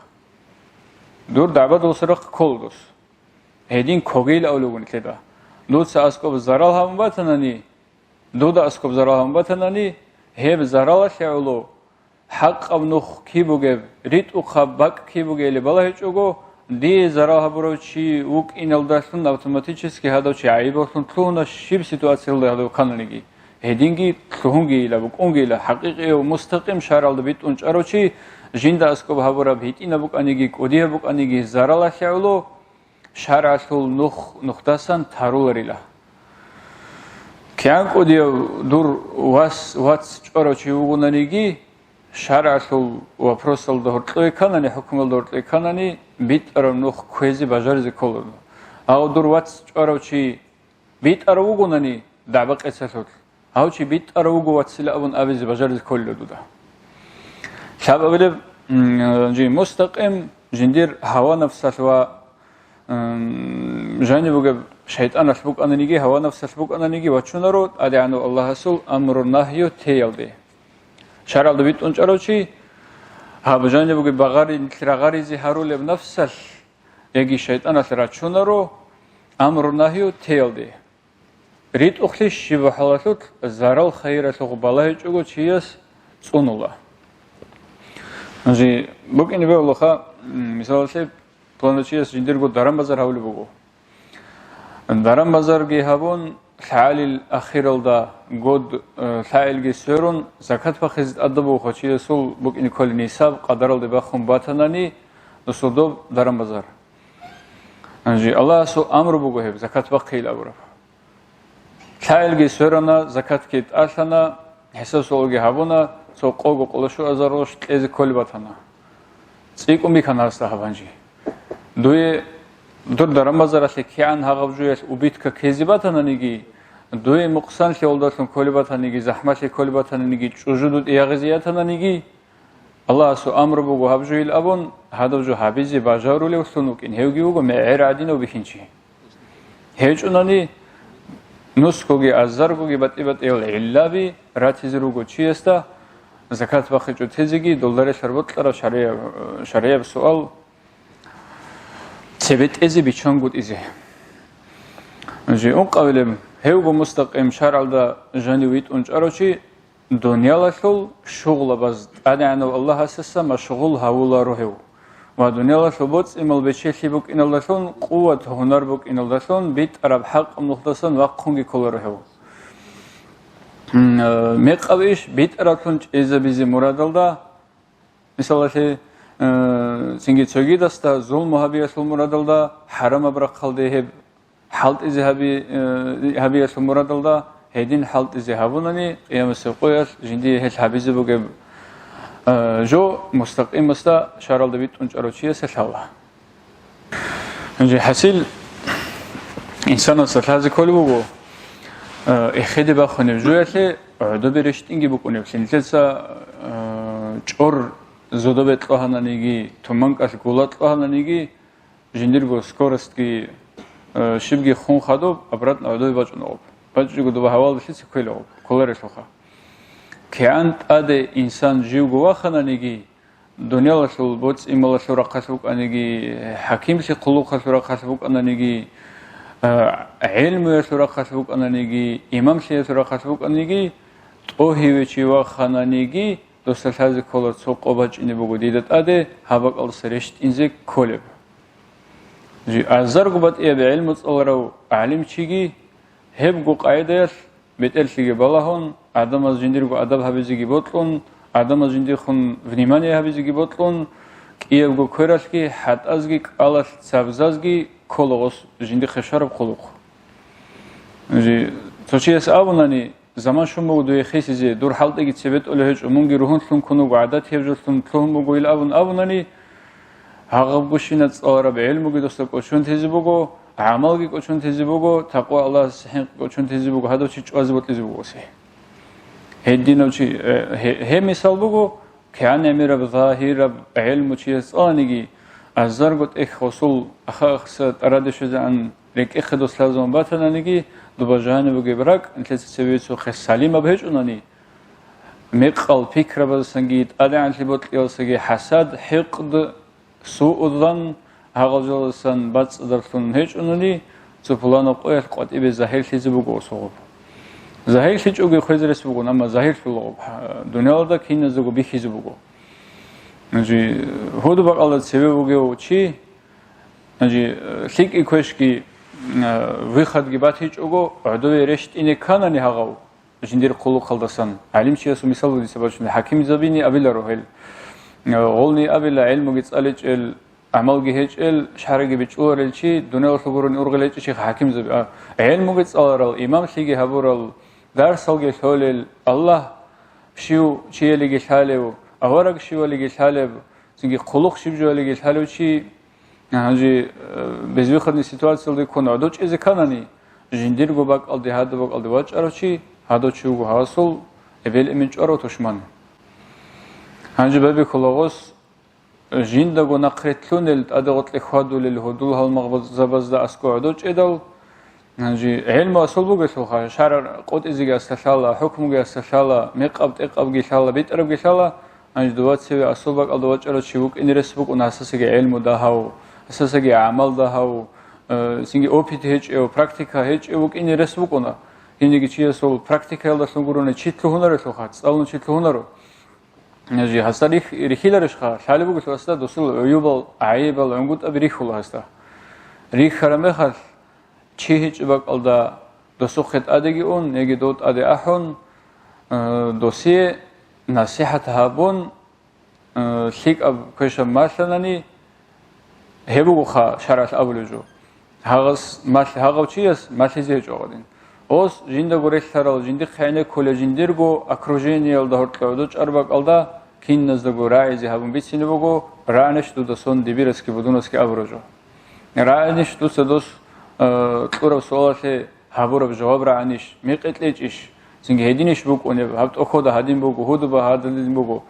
Дур дагӀбадуласул рахъ ккола дос. Гьедин ккогейилан абулеб буго нилъеда. Дуца аскӀоб зарал гьабун батанани, дуда аскӀоб зарал гьабун батанани, гьеб заралалъе гӀоло хӀакъаб нух киб бугеб, ритӀухъаб бакӀ киб бугебали балагьичӀого, дие зарал гьабурав чи вукӀиналдалъун автоматически гьадав чи гӀайибаллъун лъугьуна, щиб ситуациялда гьадав ккананиги. Гьединги лъугьунгейила, букӀунгейила, хӀакъикъияв, мустакъим шаргӀалда битӀун чӀарав чи, жинда аскӀоб гьабураб гьитӀинаб букӀаниги, кӀудияб букӀаниги, заралалъе гӀоло, шаргӀалъул нух нухдасан таруларила. КигӀан кӀудияв дур вас, вац чӀварав чи вугонаниги, шаргӀалъул вопросалда гьоркьове кканани, хӀукмуялда гьоркьове кканани, битӀараб нух кквезе бажаризе ккола. Гьав дур вац чӀварав чи битӀарав вугонани дагӀба-къецалъулъ, гьав чи битӀарав вуго вацила абун абизе бажаризе кколила дуда. Лъабабилеб, м, жи мустакъим жиндир гьава-напсалъ ва, м, жаниб бугеб шайтӀаналъ букӀананиги, гьава-напсалъ букӀананиги вачунаро ТӀадегӀанав Аллагьасул амру-нагью теялде. ШаргӀалда битӀун чӀарав чи, гьаб жаниб бугеб багъари-, рагъаризе гьарулеб напсалъ яги шайтӀаналъ рачунаро амру-нагью теялде. РитӀухълъи щиб хӀалалъулъ зарал хайиралъухъ балагьичӀого чияс цӀунула. Жи букӀине бегьулаха, м, мисалалъе, пуланав чияс жиндирго даран-базар гьабулеб буго. Даран-базарги гьабун, лъагӀалил ахиралда год, э, лъагӀалги сверун, закат бахъизе тӀадаб буго чиясул букӀине кколеб нисаб къадаралде бахун батанани, досул доб даран-базар. Гьанже Аллагьасул амру буго гьеб, закат бахъейил абураб. ЛъагӀалги сверана, закатги тӀалъана, хӀисаб-суалги гьабуна, цо къого къоло щуазар рос кьезе кколеб батана. ЦӀикӀкӀун бихьана гьасда гьаб гьанже. Дуе дур даран-базаралъе кигӀан гьагъаб жоялъ убытка ккезе батананиги, дуе мукъсанлъи гьелдалъун кколеб батаниги, захӀмалъи кколеб батананиги, чӀужу дутӀи ягъизе ятананиги, Аллагьасул амру буго гьаб жойил абун, гьадаб жо гьабизе бажарулевлъун вукӀин, гьевги вуго мегӀер гӀадинав бихьинчи. ГьечӀунани нусгоги азаргоги батӀи-батӀиял гӀиллаби ратизе руго чиясда, закат бахъичӀо тезеги, долда релълъараб бокьараб шаргӀияб, шаргӀияб суал цебетӀезе биччангутӀизе. Жи ункъабилеб, гьевго мустакъим шаргӀалда жанив витӀун чӀарав чи, дуниялалъул шугълабаз ТӀадегӀанав Аллагьасдаса машгъул гьавуларо гьев. Ва дуниялалъул боцӀи-мал бечелъи букӀиналдалъун, къуват-гьунар букӀиналдалъун битӀараб хӀакъаб нухдасан вахъунги кколаро гьев. М, э, мекъаб иш битӀараблъун чӀезабизе мурадалда, мисалалъе, э, цинги цогидасда зулму гьабиялъул мурадалда, хӀарамаб рахъалде гьеб хӀалтӀизе гьаби-, э, гьабиялъул мурадалда, гьедин хӀалтӀизе гьабунани, къиямасеб къоялъ жиндие гьелъ гьабизе бугеб, э, жо мустакъимасда шаргӀалда битӀун чӀарав чиясе лъала. Гьанже хӀасил инсанасда лъазе кколеб буго, э, эхеде бахунеб жоялъе гӀодобе рещтӀинги букӀунеблъи. Нилъеца, э, чӀор зодобе кьогьананиги, туманкӀалъ гула кьогьананиги, жиндирго скоростьги, э, щибги хун хадуб, обратно гӀодобе бачӀунагъуб. БачӀиго доба гьавалда лъица кквелагъуб, кколарелъулха. КигӀан тӀаде инсан живго вахананиги, дуниялалъул боцӀи-малалъул рахъалъ вукӀаниги, хӀакимлъи хъулухъалъул рахъалъ вукӀананиги, э, гӀелмуялъул рахъалъ вукӀананиги, имамлъиялъул рахъалъ вукӀаниги, тӀогьиве чи вахананиги, досда лъазе ккола цо къо бачӀине буго дида тӀаде, гьаб бакӀалдаса рещтӀинзе кколеб. Жи азарго батӀияб гӀелму цӀаларав гӀалимчиги гьебго къагӀидаялъ бетӀерлъиги балагьун, гӀадамаз жиндирго адаб гьабизеги бокьун, гӀадамаз жиндихун внимание гьабизеги бокьун, кӀиябго квералъги, хӀатӀазги, кӀалалъ цабзазги ккола гъос жиндихъе щвараб хъулухъ. Жи цо чияс абунани, Заман щун буго дуе хисизе, дур хӀалтӀиги цебетӀулев гьечӀо, мунги ругьунлъун ккун вуго, гӀадатияб жоллъун лъугьун буго ил абун абунани, гьагъабгощинаб цӀалараб гӀелмуги досда кӀочон тезе буго, гӀамалги кӀочон тезе буго, такъва Аллагьасе хӀинкъи кӀочон тезе буго, гьадав чи чӀвазе бокьизе буго осе. Гьединав чи, э, гье-, гьеб мисал буго, кигӀан гӀемераб, загьираб гӀелму чияс цӀаланиги, азарго тӀехь гъосул аха-ахса тӀараде щвезегӀан рекӀехъе дос лъазабун батананиги, доба жаниб бугеб ракӀ, нилъеца цеве цо хес салимаб гьечӀунани, мекъал пикрабазсанги, тӀадегӀанлъи бокьиялсаги хӀасад, хӀикъд, суудан, гьагъал жаласан бацӀцӀадарлъун гьечӀунани, цо пуланаб къоялъ къватӀибе загьирлъизе буго осогъоб. ЗагьирлъичӀоги хвезерес бугон, амма загьирлъулагъоб, дуниялалда киназдаго бихьизе буго. Гьанже гьудул-бакӀалда цеве вугев чи, гьанже лъикӀги квешги, выходги батичӀого, гӀодове рещтӀине кканани гьагъав, жиндир хъулухъалдасан. ГӀалимчиясул мисал буго дица бачунеб, хӀакимзабини абиларо гьел. Гъолни абила, гӀелмуги цӀаличӀел, гӀамалги гьечӀел, шаргӀги бичӀчӀуларел чи, дуниялалъул гурони ургъел гьечӀищиха хӀакимзаби. А, гӀелмуги цӀаларал, имамлъиги гьабурал, дарсалги лъолел, Аллагь щив чиялиги лъалев, авараг щивалиги лъалеб, цинги хъулухъ щиб жоялиги лъалев чи, гьанже, э, безвыходный ситуациялде ккун гӀодов чӀезе кканани, жиндирго бакӀалде, гьадаб бакӀалде вачӀарав чи, гьадав чи вуго гьасул эбел-эмен чӀварав тушман. Гьанже байбихьула гъос, жиндаго нахърилълъунел, тӀаде-гъоркье хьвадулел, гьудул-гьалмагъзабазда аскӀов гӀодов чӀедал, гьанже гӀелму асул бугелъулха, шаргӀ къотӀизеги аскӀов лъала, хӀукмуги аскӀов лъала, мекъаб-тӀекъабги лъала, битӀарабги лъала, гьанже дова цеве асул бакӀалда вачӀарав чи вукӀине рес букӀуна, гьасасаги гӀелму дагьав, гьасасаги гӀамал дагьав, э, цинги опыт гьечӀев, практика гьечӀев вукӀине рес букӀуна. Кинеги чиясул практикаялдалъун гурони чи лъугьунарелъулха, цӀалун чи лъугьунаро. Гьанже гьасда рихь-, рихьиларищха? Лъалеб бугелъул гьасда досул гӀуюбал, гӀайибал, гӀунгутӀаби рихьула гьасда. Рихьараб мехалъ, чи гьечӀеб бакӀалда досухъе тӀадеги ун, яги дов тӀаде ахӀун, э, досие насихӀат гьабун, э, лъикӀаб квешаб малъанани, гьеб бугоха шаргӀалъ абулеб жо. Гьагъас малъ-, гьагъав чияс малъизе гьечӀо гъадин. Ос жиндаго релълъарал, жиндихъ гӀенеккулел, жиндирго окружениялда гьоркье гӀодов чӀараб бакӀалда киназдаго рагӀизе гьабун бицине буго, рагӀанищ дуда сон дибирасги будунасги абураб жо. РагӀанищ дуца дос, э, кьураб суалалъе гьабураб жаваб рагӀанищ, мекъи кьечӀищ, цинги гьединищ букӀунеб, гьаб тӀохьода гьадин буго, гьудуба гьадин буго.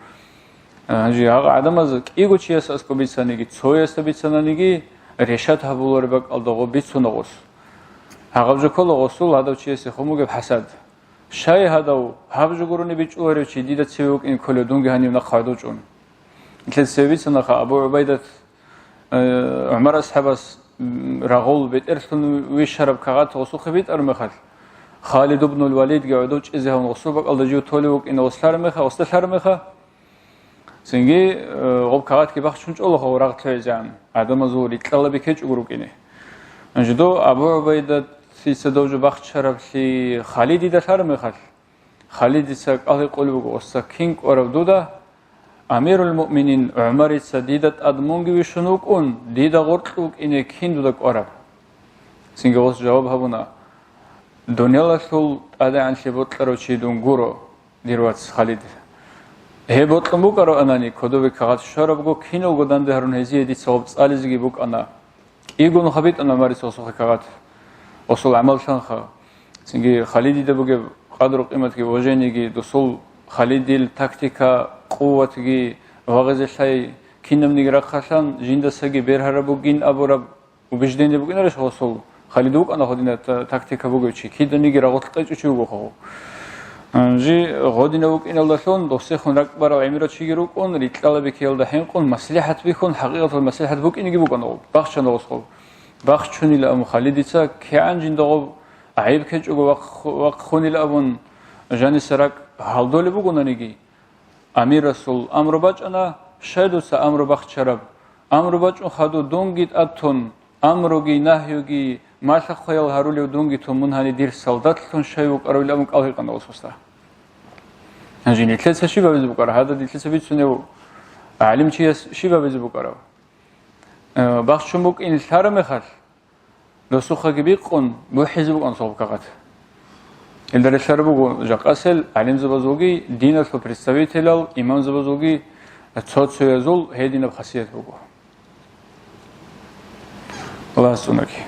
Гьанже гьагъа гӀадамаз кӀиго чияс аскӀоб бицаниги, цоясда бицананиги, решат гьабулареб бакӀалда гъо бицуна гъос. Гьагъаб жо ккола гъосул гьадав чиясе хун бугеб хӀасад. Щай гьадав, гьаб жо гурони бичӀчӀуларев чи дида цеве вукӀин кколев, дунги гьанив нахъа гӀодов чӀун? Нилъеца цеве бицанаха Абу ГӀубайдат, э, ГӀумар асхӀабас, м, рагъул бетӀерлъун вищараб кагъат гъосухъе битӀараб мехалъ, Халид ибнул Валидги гӀодов чӀезе гьавун гъосул бакӀалда жив толев вукӀин гъос лъараб меха, гъосда лъараб меха, цинги, э, гъоб кагъатги бахчун чӀола гъов рагъ лъугӀизегӀан, гӀадамазул рикьалаби ккечӀого рукӀине. Жидо Абу ГӀубайдатица дов жо бахчараблъи Халидида лъараб мехалъ, Халидица кӀал гьикъулеб буго, гъосда кин кӀвараб дуда? Амирул-муъминин ГӀумарица дида тӀад мунги вищун вукӀун, дида гъоркь вукӀине кин дуда кӀвараб? Цинги гъос жаваб гьабуна, дуниялалъул тӀадегӀанлъи бокьарав чи дун гуро, дир вац Халид. Гьеб бокьун букӀаравани, кодобе кагъат щварабго, киналго данде гьарун гьезие дица гъоб цӀализеги букӀана. КӀиго нуха битӀана ГӀумарица гъосухъе кагъат, гъосул гӀамал лъанха. Цинги Халидида бугеб къадру-къиматги, уважениеги, досул Халидил тактика, къуватги, вагъизе лъай кинабниги рахъалъан, жиндасаги бергьараб бугин абураб убеждение букӀинарищ гъосул? Халид вукӀана гъодина та-, тактика бугев чи, киданиги рагъулъ къечӀев чи вуго гъов. Гьанже гъодинав вукӀиналдалъун досехун ракӀбарал гӀемерав чиги рукӀун, рикьалаби ккеялда хӀинкъун, маслихӀат бихьун, хӀакъикъаталда маслихӀат букӀинеги букӀана гъов, бахчана гъос гъов. Бахчунила абун Халидица, кигӀан жинда гъов гӀайиб ккечӀого вахъ-, вахъунила абун, жаниса ракӀ гьалдолеб бугонаниги, амирасул амру бачӀана, щай дуца амру бахчараб? Амру бачӀун хадур дунги тӀад тун, амруги нагьюги малъа-хъваял гьарулев дунги тун, мун гьанив дир солдатлъун щай вукӀаравилан абун кӀал гьикъана гъосда. Гьанже нилъеца щиб гьабизе букӀара? Гьадаб нилъеца бицунев гӀалимчияс щиб гьабизе букӀараб? Э, бахчун букӀин лъараб мехалъ, досухъаги бикъун, бухӀизе букӀана цо гъоб кагъат. Илда релълъараб буго, жакъасел гӀалимзабазулги, диналъул представителал, имамзабазулги цо-цоязул гьединаб хасият буго. Аллагьас цӀунаги.